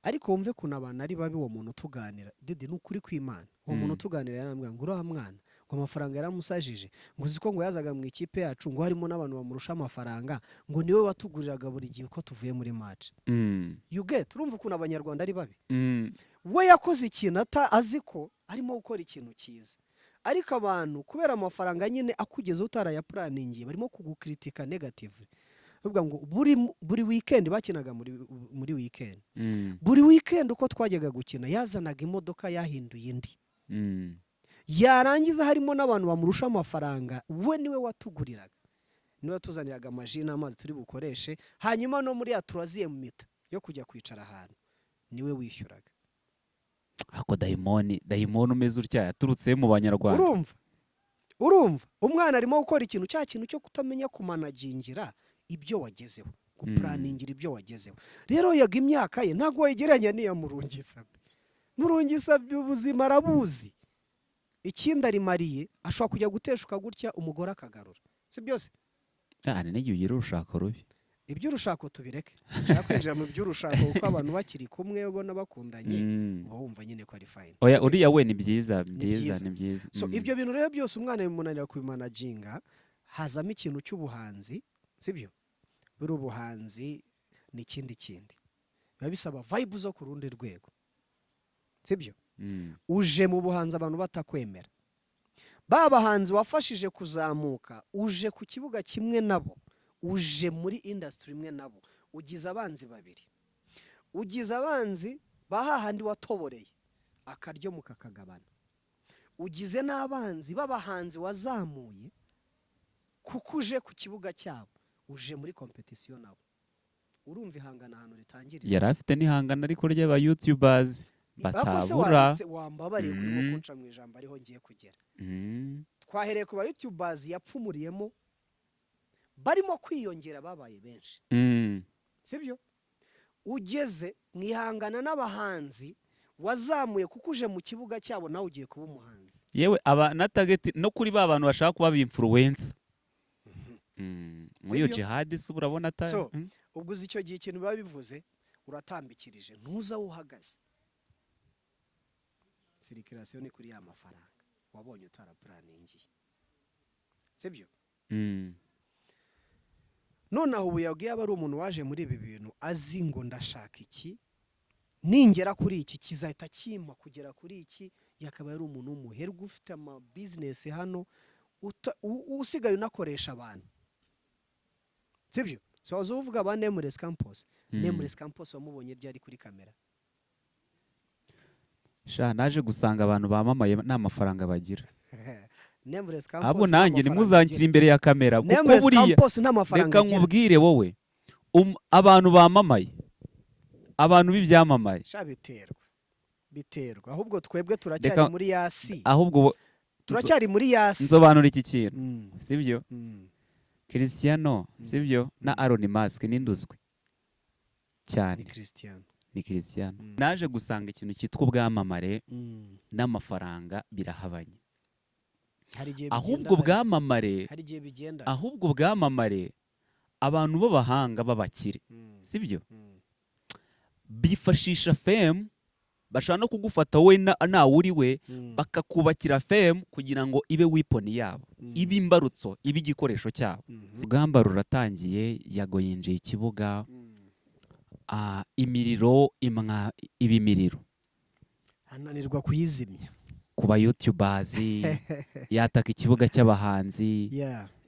ariko wumve ukuntu abantu ari babi. Uwo muntu tuganira, Didi, ni ukuri kw'Imana, uwo muntu tuganira yarambwira ngo uriya mwana ngo amafaranga yaramusajije, ngo uzi ko ngo yazaga mu ikipe yacu, ngo harimo n'abantu bamurusha amafaranga, ngo niwe watuguriraga buri gihe uko tuvuye muri match. You get? Urumva ukuntu Abanyarwanda ari babi? We yakoze ikintu ata azi ko arimo gukora ikintu cyiza. Ariko abantu kubera amafaranga nyine akugezeho utarayaplanningiye, barimo kugukritika negative, bavuga ngo buri weekend bakinaga muri weekend, buri weekend uko twajyaga gukina yazanaga imodoka yahinduye indi, yarangiza harimo n'abantu bamurusha amafaranga, we niwe watuguriraga, niwe watuzaniraga amaji n'amazi turi bukoreshe. Hanyuma no muri ya troisième mi-temps yo kujya kwicara ahantu niwe wishyuraga. Ako dayimoni, dayimoni umeze utya yaturutse mu Banyarwanda. Urumva umwana arimo gukora ikintu, cya kintu cyo kutamenya kumanagingira ibyo wagezeho, guplanningira ibyo wagezeho. Rero yaga imyaka ye ntabwo wayigereranya n'iya Murungisabe. Murungisabe ubuzima arabuzi, ikindi arimariye, ashobora kujya guteshuka gutya umugore akagarura, si byose? Hari n'igihe ugira urushako rubi. Iby'urushako tubireke, sinshaka kwinjira mu by'urushako, kuko abantu bakiri kumwe ubona bakundanye, uba wumva nyine ko ari fine. Oya, uriya we ni byiza, byiza. Byiza. Ni byiza. So ibyo bintu rero byose umwana bimunanira kubimanaginga, hazamo ikintu cy'ubuhanzi, sibyo? Buri ubuhanzi ni ikindi kindi biba bisaba vibe zo ku rundi rwego, sibyo? Uje mu buhanzi abantu batakwemera, ba bahanzi wafashije kuzamuka, uje ku kibuga kimwe nabo, uje muri industry imwe nabo, ugize abanzi babiri, ugize abanzi ba hahandi watoboreye akaryo mukakagabana, ugize n'abanzi b'abahanzi wazamuye, kuko uje ku kibuga cyabo, uje muri competition nabo. Urumva ihangana ahantu ritangirira. Yari afite n'ihangana ariko ry'aba youtubers Ariko se batabura. waretse, wambabariye kurimo kunca mu ijambo, ariho ngiye kugera. Twahereye ku ba youtubers yapfumuriyemo, barimo kwiyongera, babaye benshi, sibyo? Ugeze mu ihangana n'abahanzi wazamuye, kuko uje mu kibuga cyabo, nawe ugiye kuba umuhanzi. Yewe, aba na target no kuri ba bantu bashaka kuba influencer muri iyo Sibyo? jihad se urabona ata So, ubwo uzi icyo gihe ikintu biba bivuze, uratambikirije, ntuza aho uhagaze. Circulation ni kuri ya mafaranga wabonye utaraplanningiye, sibyo? Noneho ubu yabwiye aba ari umuntu waje muri ibi bintu azi ngo ndashaka iki, ningera kuri iki kizahita kimpa kugera kuri iki, yakaba ari umuntu w'umuherwe ufite ama business hano, usigaye unakoresha abantu, sibyo? So waza uvuga ba Nameless Campos. Nameless Campos wamubonye ryari kuri kamera? Sha, naje gusanga abantu bamamaye nta mafaranga bagira. Nameless Campos Ahubwo nta nanjye mafaranga ntimuzanshyire agira. imbere ya kamera, kuko Nameless buriya Campos nta mafaranga reka agira. nkubwire wowe, abantu bamamaye, abantu b'ibyamamare. Sha, biterwa, ahubwo twebwe turacyari muri yasi. Ahubwo Turacyari muri yasi. Nsobanura iki kintu, sibyo? Cristiano, sibyo, na Elon Musk n'induzwe cyane. Ni Cristiano. Ni Cristiano. Naje gusanga ikintu cyitwa ubwamamare n'amafaranga birahabanye. Hari igihe Ahubwo bigendana, ubwamamare hari igihe bigenda. Ahubwo ubwamamare, abantu b'abahanga b'abakire, sibyo, bifashisha fame, bashobora no kugufata wowe nawe uri we, bakakubakira fame kugira ngo ibe weapon yabo, ibe imbarutso, ibe igikoresho cyabo. Urugamba ruratangiye, Yago yinjiye ikibuga, imiriro imwa ibimiriro. Ananirwa kuyizimya. Ku ba youtubers yataka ikibuga cy'abahanzi,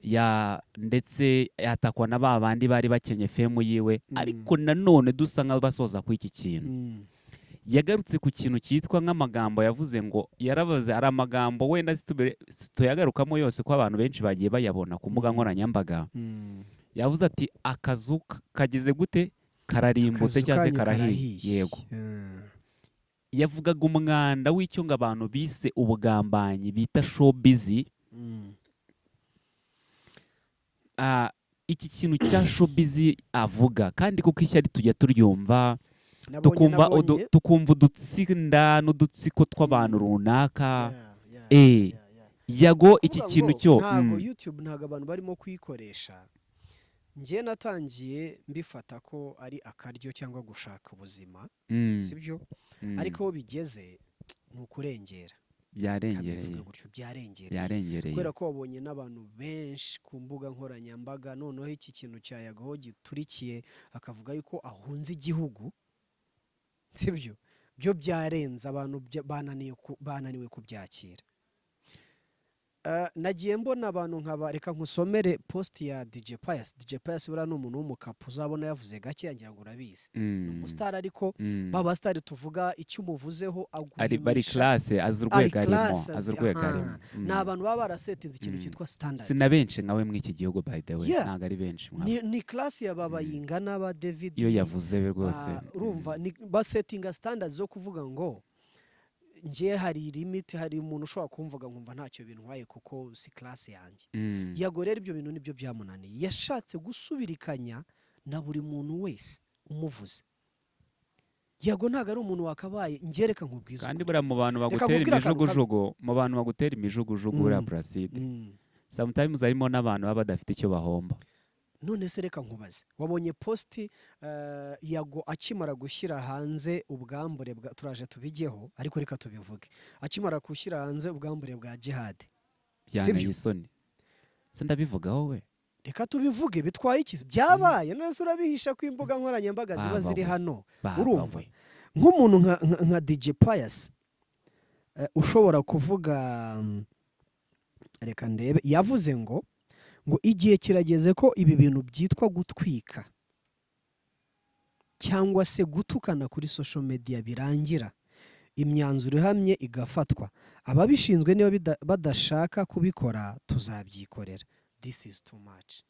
ya ndetse yatakwa na ba bandi bari bakenye fame yiwe. Ariko nanone dusa nk'abasoza kuri iki kintu, yagarutse ku kintu cyitwa nk'amagambo yavuze ngo yaravuze, ari amagambo wenda tuyagarukamo yose ko abantu benshi bagiye bayabona ku mbuga nkoranyambaga. Yavuze ati akazu kagize gute, kararimbutse Akazu cyangwa se kanyu karahiye. karahiye. Yego. Yavugaga umwanda w'icyo ngo abantu bise ubugambanyi bita showbiz. Iki kintu cya showbiz avuga kandi, kuko ishyari tujya turyumva, tukumva tukumva udutsinda n'udutsiko tw'abantu runaka. Yago iki Kuvuga kintu ngo cyo ntago YouTube, ntago abantu barimo kuyikoresha. Njye natangiye mbifata ko ari akaryo cyangwa gushaka ubuzima, sibyo? Ariko aho bigeze ni ukurengera. Byarengereye. Kabivuge gutyo, byarengereye. Byarengereye. Kubera ko wabonye n'abantu benshi ku mbuga nkoranyambaga, noneho iki kintu cya Yago aho giturikiye akavuga yuko ahunze igihugu, sibyo? Byo byarenze abantu, bananiwe kubyakira. Nagiye mbona abantu nkaba, reka nkusomere post ya DJ Pius. DJ Pius buriya ni umuntu w'umukapu, uzabona yavuze gake, ngira ngo urabizi, ni umusitari, ariko ba basitari tuvuga icyo umuvuzeho Ari bari aguhimisha. Classe, azi Ari urwego arimo. class, Azi urwego arimo. Ni abantu baba barasetinze ikintu cyitwa standard. Si na benshi nkawe muri iki gihugu, by the way. Ntabwo ari benshi nkawe. Ni class ya ba Bayingana, ba David. Iyo yavuze we rwose. Urumva basetinga standards zo kuvuga ngo njye hari limit, hari umuntu ushobora kumvuga nkumva ntacyo bintwaye kuko si class yanjye. Yago rero ibyo bintu nibyo byamunaniye. Yashatse gusubirikanya na buri muntu wese umuvuze. Yago ntabwo ari umuntu wakabaye, njye reka nkubwize Kandi ukuri. buriya mu bantu Reka bagutera nkubwire akantu kamwe. imijugujugu, mu bantu bagutera imijugujugu buriya, Placide, sometimes harimo n'abantu baba badafite icyo bahomba. None se reka nkubaze, wabonye post Yago akimara gushyira hanze ubwambure bwa, turaje tubigeho ariko reka tubivuge, akimara gushyira hanze ubwambure bwa Jihad? Byanteye Sibyo? isoni se ndabivugaho we? Reka tubivuge, bitwaye iki? Byabaye, none se urabihisha ko imbuga nkoranyambaga ziba Baba ziri we. hano? Baba Urumva we. nk'umuntu nka DJ Pius ushobora kuvuga, reka ndebe, yavuze ngo igihe kirageze ko ibi bintu byitwa gutwika cyangwa se gutukana kuri social media birangira, imyanzuro ihamye igafatwa. Ababishinzwe niba badashaka kubikora, tuzabyikorera. This is too much.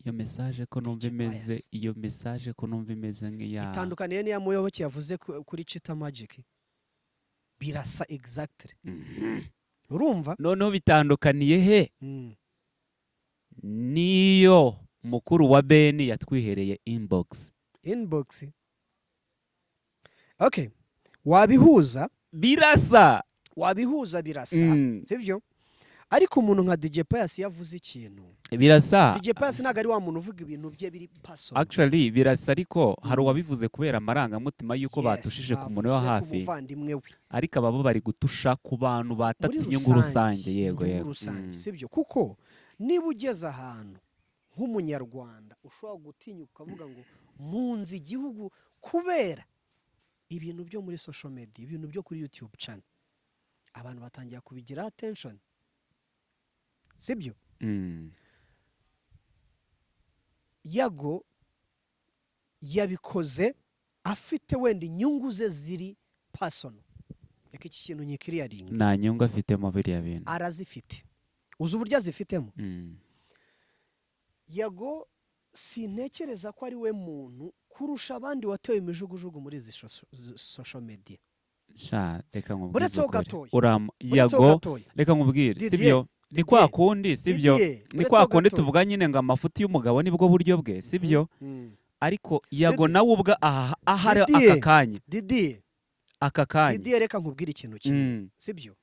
Iyo message ko numva DJ imeze Pius. Iyo message ko numva imeze nk'iya Itandukaniye n'iya Muyoboke yavuze kuri Chita Magic? Birasa exactly. Urumva? Noneho bitandukaniye he niyo mukuru wa Ben yatwihereye inbox? Inbox, okay, wabihuza. Birasa. Wabihuza, birasa. Sibyo? Ariko umuntu nka DJ Pius yavuze ikintu. Birasa. DJ Pius ntabwo ari wa muntu uvuga ibintu bye biri personal. Actually birasa, ariko hari uwabivuze kubera amarangamutima y'uko batushije ku muntu wo Bavuze ku hafi. muvandimwe we. Ariko ababo bari gutusha ku bantu batatse Muri inyungu rusange. Yego. Inyungu rusange. Sibyo? Kuko niba ugeze ahantu nk'umunyarwanda ushobora gutinyuka ukavuga ngo munzi igihugu kubera ibintu byo muri social media, ibintu byo kuri YouTube channel, abantu batangira kubigira attention, sibyo? Yago yabikoze afite wenda inyungu ze ziri personal. Reka iki kintu nyikiriyaringa. Nta nyungu afitemo biriya bintu. Arazifite. Uzi uburyo azifitemo? Yago sintekereza ko ari we muntu kurusha abandi watewe imijugujugu muri izi social media. Sha, reka nkubwize Buretse ho ukuri. gatoya. Yago Buretse ho gatoya. Reka nkubwire. Didier, Sibyo, ni Didier, kwa kundi, sibyo? Didier, Ni buretse kwa ho kundi gatoya. tuvuga nyine ngo amafuti y'umugabo nibwo buryo bwe, sibyo? Ariko Yago Didier. nawe ubwe aha ahari Didier. aka kanya, Didier. aka kanya. Didier, reka nkubwire ikintu kimwe. Sibyo?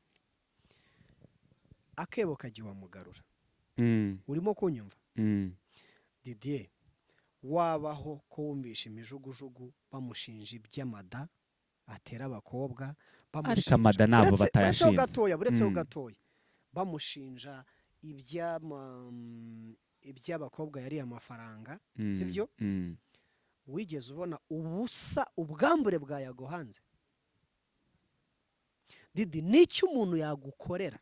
Akebo kajya iwamugarura. Urimo kunyumva? Mm. Didier, wabaho ko wumvisha imijugujugu bamushinja iby'amada atera abakobwa, Ariko amada ntabwo Buretseho batayashinze. gatoya, buretseho gatoya. Bamushinja iby'abakobwa yariye amafaranga, sibyo? Mm. Wigeze ubona ubusa ubwambure bwa Yago hanze? Didi, n'icyo umuntu yagukorera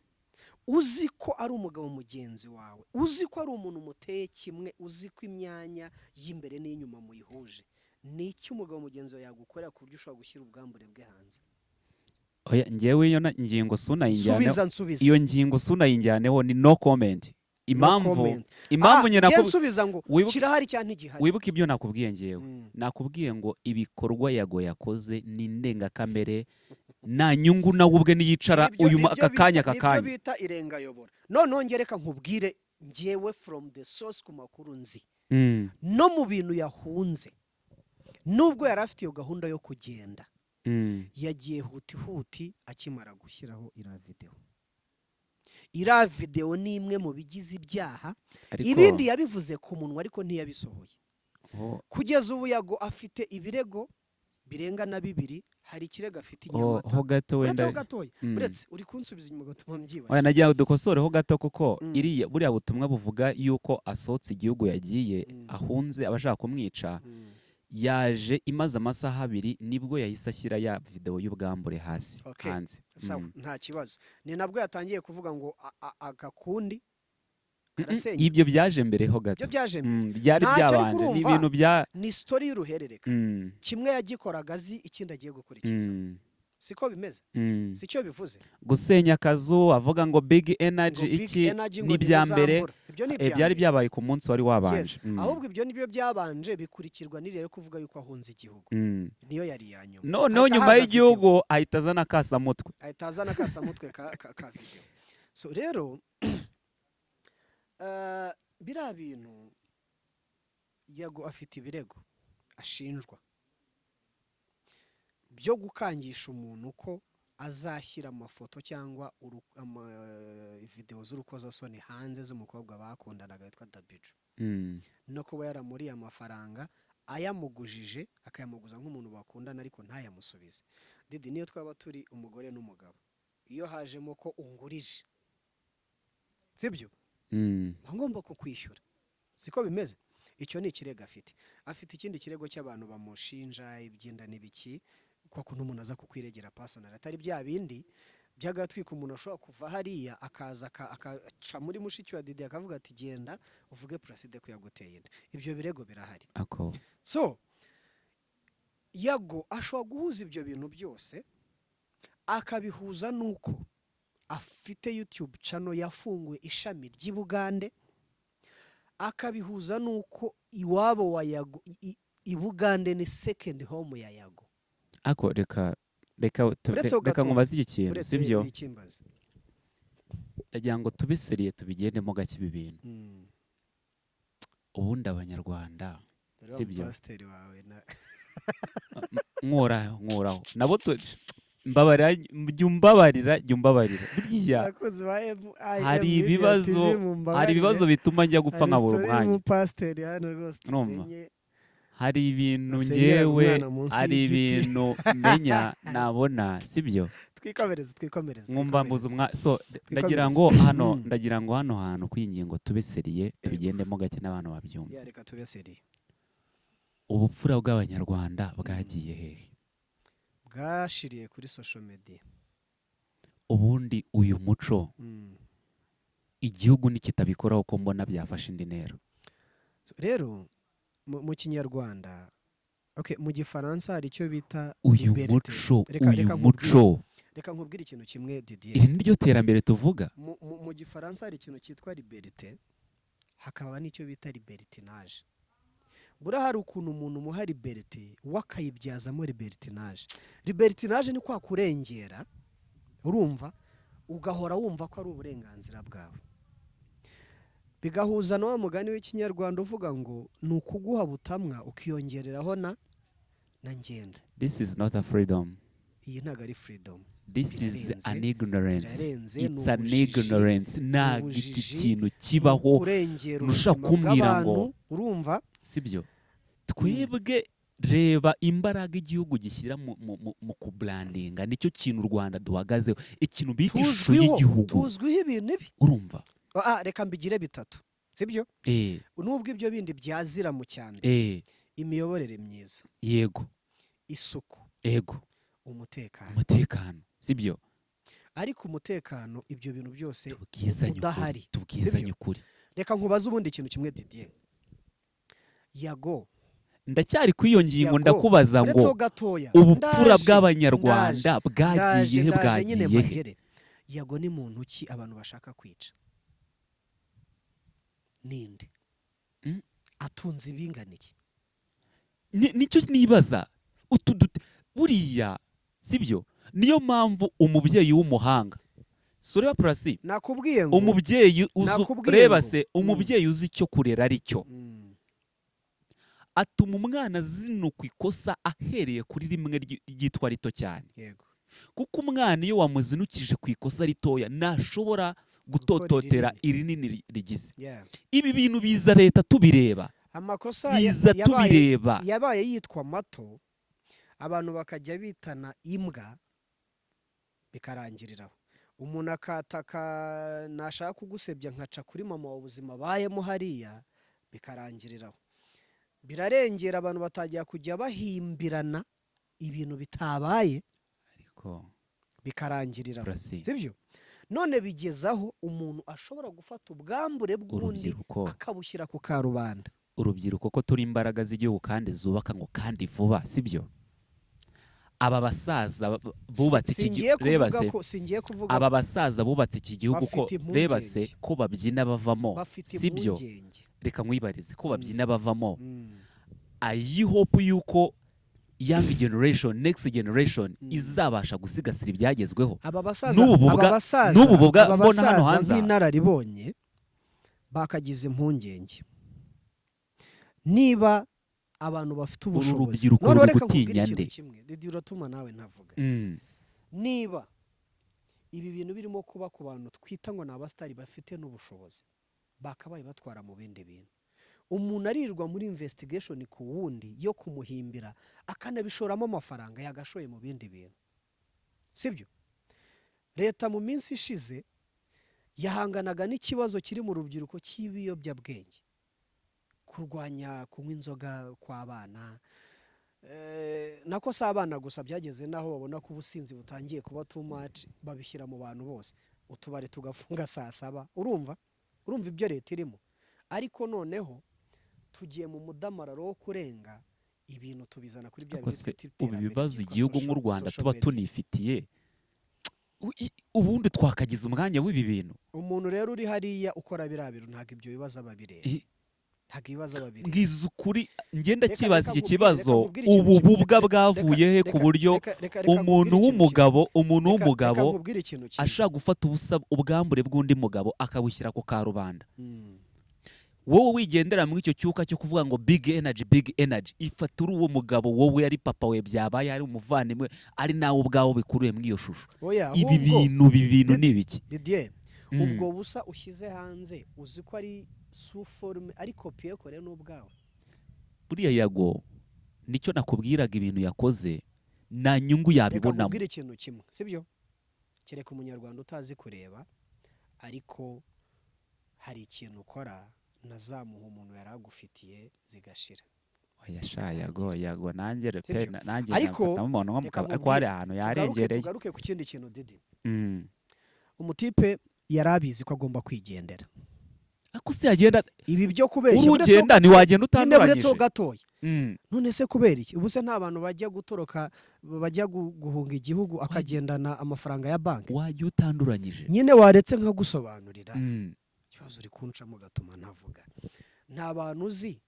uzi ko ari umugabo mugenzi wawe, uzi ko ari umuntu muteye kimwe, uzi ko imyanya y'imbere n'iy'inyuma muyihuje, ni icyo umugabo mugenzi wawe yagukorera ku buryo ushobora gushyira ubwambure bwe hanze? Oya, njyewe iyo ngingo sunayinjyaneho. Subiza, nsubiza. Iyo ngingo sunayinjyaneho, ni no comment. Impamvu Comment. Impamvu Ah, nyine njye nsubiza ngo kirahari cyangwa ntigihari? Wibuke ibyo nakubwiye ngewe. Nakubwiye ngo ibikorwa Yago yakoze ni indengakamere, nta nyungu nawe ubwe niyicara uyu aka kanya, aka Nibyo kanya. bita irengayobora. Noneho njye reka nkubwire, njyewe from the source, ku makuru nzi, no mu bintu yahunze, nubwo yari afite iyo gahunda yo kugenda, yagiye huti huti akimara gushyiraho iriya videwo. Iriya videwo ni imwe mu bigize ibyaha. Ariko Ibindi yabivuze ku munwa ariko ntiyabisohoye. Kugeza ubu Yago afite ibirego birenga na bibiri. Hari ikirego afite i Nyamata. Ho gato Uretse wenda. ho gatoya. Uretse uri kunsubiza inyuma gatuma mbyibagira. Oya, nagira ngo dukosore ho gato kuko iriya buriya butumwa buvuga yuko asohotse igihugu yagiye ahunze abashaka kumwica. Yaje imaze amasaha 2, nibwo yahise ashyira ya videwo y'ubwambure hasi, Okay. hanze. Sawa, nta kibazo. Ni nabwo yatangiye kuvuga ngo agakundi karasenyutse. Ibyo byaje mbere ho gato. Ibyo byaje mbere. Byari Ntacyo, ariko byabanje, ni urumva, ibintu bya ni story y'uruhererekane. Kimwe yagikoraga azi ikindi agiye gukurikiza. Siko bimeze? Si cyo bivuze? Gusenya akazu avuga ngo Big Energy, Ngo Big iki Energy, ngo ni ibya mbere. ntibuzambura. Ibyo ni ibya Byari mbere. byabaye ku munsi wari wabanje. Yes. Ahubwo ibyo nibyo byabanje, bikurikirwa n'iriya yo kuvuga yuko ahunze igihugu. Niyo yari iya nyuma. Noneho Hahita nyuma haza y'igihugu ahita azana akasamutwe. Ahita azana akasamutwe ka video. So rero biriya bintu, Yago afite ibirego ashinjwa byo gukangisha umuntu ko azashyira amafoto cyangwa videwo z'urukozasoni hanze z'umukobwa bakundanaga witwa Dabiju, no kuba yaramuriye amafaranga, ayamugujije, akayamuguza nk'umuntu bakundana ariko ntayamusubize. Didi, niyo twaba turi umugore n'umugabo, iyo hajemo ko ungurije, sibyo, mba ngomba kukwishyura. Siko bimeze? Icyo ni ikirego afite. Afite ikindi kirego cy'abantu bamushinja ibyinda n'ibiki, kwa kuntu umuntu aza kukwiregera personal, atari bya bindi by'agatwiko. Umuntu ashobora kuva hariya akaza akaca muri mushiki wa Didi, akavuga ati: "Genda uvuge Placide ko yaguteye inda." Ibyo birego birahari. Ako. So Yago ashobora guhuza ibyo bintu byose, akabihuza n'uko afite YouTube channel yafunguye ishami ry'i Bugande, akabihuza n'uko iwabo wa Yago i Bugande ni second home ya Yago. Ako reka Uretse ho reka gato. nkubaze iki kintu. Uretse Sibyo? ikimbaza. Ndagira ngo tube sérieux, tubigendemo gake ibi bintu. Ubundi Abanyarwanda, Dore wa sibyo? mupasiteri wawe na Nkoraho, nkoraho nabo mbabarira, jya umbabarira, jya umbabarira burya. Abakozi ba M I Hari M Media ibibazo, TV, mumbabarire. hari ibibazo bituma njya gupfa Hari nkabura story umwanya. y'umupasiteri hano rwose Urumva? tumenye. Hari ibintu Asengera ngewe umwana munsi hari y'igiti. ibintu menya nabona, sibyo? Twikomereze, twikomereze. Nkumva mbuze Twikomereze. umwa. So ndagira ngo hano, ndagira ngo hano hantu ku iyi ngingo tube sérieux, tubigendemo gake n'abantu babyumva. Ya, reka tube sérieux. Ubupfura bw'Abanyarwanda bwagiye hehe? Bwashiriye kuri social media. Ubundi uyu muco, igihugu nikitabikoraho, ko mbona byafashe indi ntera? So, rero mu Kinyarwanda, okay, mu Gifaransa hari icyo bita Uyu liberté. muco, Reka uyu reka nkubwire, muco, reka nkubwire ikintu kimwe, Didier. Iri ni ryo terambere tuvuga? Mu Gifaransa hari ikintu cyitwa liberté, hakaba n'icyo bita libertinage. Buriya hari ukuntu umuntu umuha liberté, we akayibyazamo libertinage. Libertinage ni kwa kurengera, urumva, ugahora wumva ko ari uburenganzira bwawe, bigahuza na wa mugani w'Ikinyarwanda uvuga ngo ni ukuguha butamwa ukiyongereraho na ngenda. This is not a freedom. Iyi ntabwo ari freedom. This is Birarenze, an ignorance. birarenze, ni It's an ubujiji, ignorance. Ntabwo iki ubujiji, kintu kibaho. Kurengera Ntushobora ubuzima kumbwira ngo bw'abantu, urumva? Sibyo? Twebwe, reba imbaraga igihugu gishyira mu kubrandinga, nicyo kintu u Rwanda duhagazeho, ikintu bita ishusho Tuzwiho, y'igihugu. tuzwiho ibintu ibi. Urumva? Ah, reka mbigire bitatu, sibyo? Eh. Nubwo ibyo bindi byazira mu cyane, imiyoborere myiza, isuku, umutekano. Umutekano, sibyo? Ariko umutekano, ibyo bintu byose Tubwizanye ukuri. udahari, Tubwizanye sibyo? ukuri. Reka nkubaze ubundi ikintu kimwe, Didier. Yago, Ndacyari kuri iyo ngingo. Yago, Ndakubaza uretse ngo ho gatoya, ubupfura ndaje, bw'Abanyarwanda ndaje, bwagiye he? ndaje nyine. Bwagiye he? Mpagere. Yago ni muntu ki abantu bashaka kwica? Ninde? Atunze ibingana iki? Nicyo nibaza. Utu buriya sibyo? Niyo mpamvu umubyeyi w'umuhanga, si ureba Purasi, Nakubwiye ngo umubyeyi uzi, Nakubwiye reba ngo se, umubyeyi uzi icyo kurera ari cyo, atuma umwana azinukwa ikosa ahereye kuri rimwe ryitwa rito cyane, kuko umwana iyo wamuzinukije ku ikosa ritoya ntashobora gutototera irinini rigize. Ibi bintu biza leta tubireba. Amakosa Biza yabaye tubireba. yabaye yitwa mato, abantu bakajya bitana imbwa, bikarangiriraho. Umuntu akataka, nashaka kugusebya nkaca kuri mama wawe, ubuzima abayemo hariya, bikarangiriraho. Birarengera, abantu batangira kujya bahimbirana ibintu bitabaye, Ariko bikarangirira aho. Purasi. Sibyo? None bigezaho umuntu ashobora gufata ubwambure bw'undi Urubyiruko akabushyira ku karubanda. Urubyiruko ko turi imbaraga z'igihugu kandi zubaka ngo kandi vuba, sibyo? Aba basaza bubatse iki Singiye reba kuvuga se ko, singiye kuvuga aba basaza bubatse iki gihugu ko Bafite reba se impungenge. ko babyina bavamo, Bafite sibyo? impungenge. Reka nkwibarize, ko babyina bavamo, I hope yuko young generation, next generation izabasha gusigasira ibyagezweho. Aba basaza N'ubu aba basaza n'ubu bwa aba mbona hano basaza hanze aha. nk'inararibonye bakagize impungenge niba abantu bafite Uru ubushobozi. rubyiruko Noneho ruri reka nkubwire gutinya ikintu nde? kimwe, Didi, uratuma nawe ntavuga. Niba ibi bintu birimo kuba ku bantu twita ngo ni abasitari bafite n'ubushobozi, bakabaye batwara mu bindi bintu, umuntu arirwa muri investigation ku wundi yo kumuhimbira, akanabishoramo amafaranga yagashoye mu bindi bintu, sibyo? Leta mu minsi ishize yahanganaga n'ikibazo kiri mu rubyiruko cy'ibiyobyabwenge, kurwanya kunywa inzoga kw'abana. Nako si abana gusa, byageze n'aho babona ko ubusinzi butangiye kuba too much, babishyira mu bantu bose, utubari tugafunga saa 7. Urumva ibyo leta irimo? Ariko noneho tugiye mu mudamararo wo kurenga ibintu, tubizana kuri bya Ariko bindi se twita ubu iterambere ibibazo byitwa igihugu nk'u Rwanda social tuba media. tunifitiye, ubundi twakagize umwanya w'ibi bintu? Umuntu rero uri hariya ukora biriya bintu ntabwo ibyo bibazo aba abireba. Ntabwo ibibazo aba abireba. Mbwiza ukuri, ngenda Reka- kibaza reka iki kibazo: nkubwire ikintu ubu kimwe. bubwa bwavuye he ku buryo Reka umuntu nkubwire ikintu w'umugabo, umuntu kimwe. w'umugabo Reka nkubwire ikintu kimwe. ashaka gufata ubusa, ubwambure bw'undi mugabo, akabushyira ku karubanda? Wowe wigendera muri icyo cyuka cyo kuvuga ngo big energy, big energy, ifata uri uwo mugabo, wowe ari papa we byabaye, ari umuvandimwe, ari nawe ubwawe bikuruye muri iyo shusho. Oya, Ibi ahubwo bintu, ibi bintu ni ibiki? Didier, ubwo busa ushyize hanze, uzi ko ari sous forme, ari copier-coller n'ubwawe? Buriya Yago, nicyo nakubwiraga, ibintu yakoze nta nyungu Reka yabibonamo. nkubwire ikintu kimwe, sibyo? Kereka umunyarwanda utazi kureba, ariko hari ikintu ukora nazamuha umuntu yari agufitiye zigashira. Oya sha, Yago, Yago nanjye pe. Sibyo? Nanjye Ariko, nafatamo umuntu nko mu reka kabari, ariko hari nkubwire, ahantu tugaruke yarengereye. Tugaruke ku kindi kintu, Didi. Umutipe yari abizi ko agomba kwigendera. Ariko se yagenda Ibi byo kubeshya urugenda ntiwagenda nyine buretseho utanduranyije. gatoya. None se kubera iki? Ubu se nta bantu bajya gutoroka, bajya guhunga igihugu, akagendana amafaranga ya banki? Wajya utanduranyije. Nyine waretse nkagusobanurira. Ikibazo uri kuncamo gatuma ntavuga. Nta bantu uzi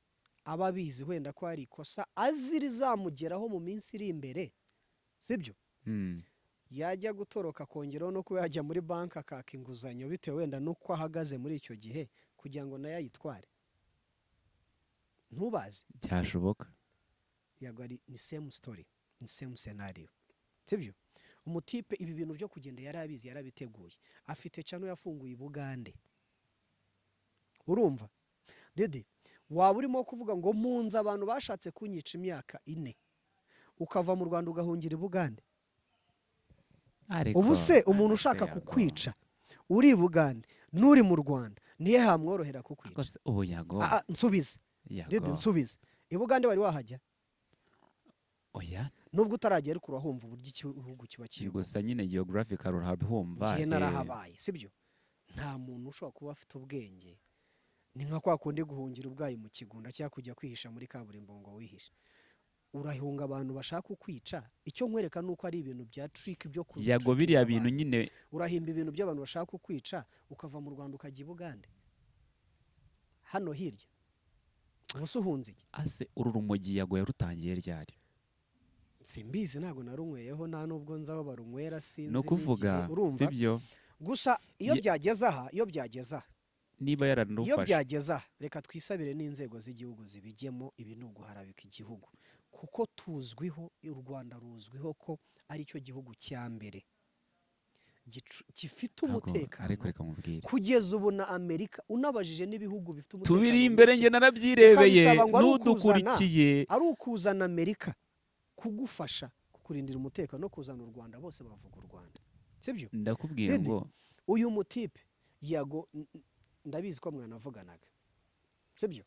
aba abizi wenda ko hari ikosa azi rizamugeraho mu minsi iri imbere, sibyo? Yajya gutoroka akongeraho no kuba yajya muri banki akaka inguzanyo bitewe wenda n'uko ahagaze muri icyo gihe, kugira ngo nayo ayitware. Ntubazi? Byashoboka. Yago ari ni same story, ni same scenario, sibyo? Umutipe ibi bintu byo kugenda yari abizi, yarabiteguye, afite channel yafunguye i Bugande. Urumva Dede, waba urimo kuvuga ngo mpunze abantu bashatse kunyica imyaka 4, ukava mu Rwanda ugahungira i Bugande? Ariko Ubu se umuntu ariko ushaka se Yago, kukwica uri i Bugande n'uri mu Rwanda, nihe hamworohera ariko kukwica? se ubu Yago Ah, ah, nsubize. Yago. Dede, nsubize, i Bugande wari wahajya? Oya. Nubwo utaragera, ariko urahumva uburyo igihugu kiba kiyobowe. Gusa nyine geographical urahumva. Ngiye narahabaye, sibyo? Nta muntu ushobora kuba afite ubwenge, ni nka kwa kundi guhungira ubwayi mu kigunda cyangwa kujya kwihisha muri kaburimbo ngo wihishe, urahunga abantu bashaka kukwica. Icyo nkwereka ni uko ari ibintu bya trick byo Yago biriya gutrickinga bintu abantu. nyine. Urahimba ibintu by'abantu bashaka kukwica, ukava mu Rwanda ukajya i Bugande hano hirya. Ubu se uhunze iki? Ase uru rumogi Yago yarutangiye ryari? Simbizi, ntabwo narunyweyeho, nta nubwo nzi aho barunywera, sinzi Ni ukuvuga n'igihe, urumva? Sibyo? Gusa iyo byageze aha, iyo byageze aha, Niba iyo yaranarufashe byageze aha, reka twisabire n'inzego z'igihugu zibijyemo. Ibi ni uguharabika igihugu, kuko tuzwiho, u Rwanda ruzwiho ko ari cyo gihugu cya mbere gifite Ntabwo- umutekano Ariko reka mubwire. kugeza ubu. Na Amerika unabajije n'ibihugu bifite umutekano Tubiri imbere muke, njye narabyirebeye. ukabisaba ngo ari N'udukurikiye. ari ukuzana Amerika kugufasha kukurindira umutekano no kuzana u Rwanda, bose bavuga u Rwanda, sibyo? Ndakubwira Dede, ngo uyu mutipe Yago, ndabizi ko mwanavuganaga, sibyo?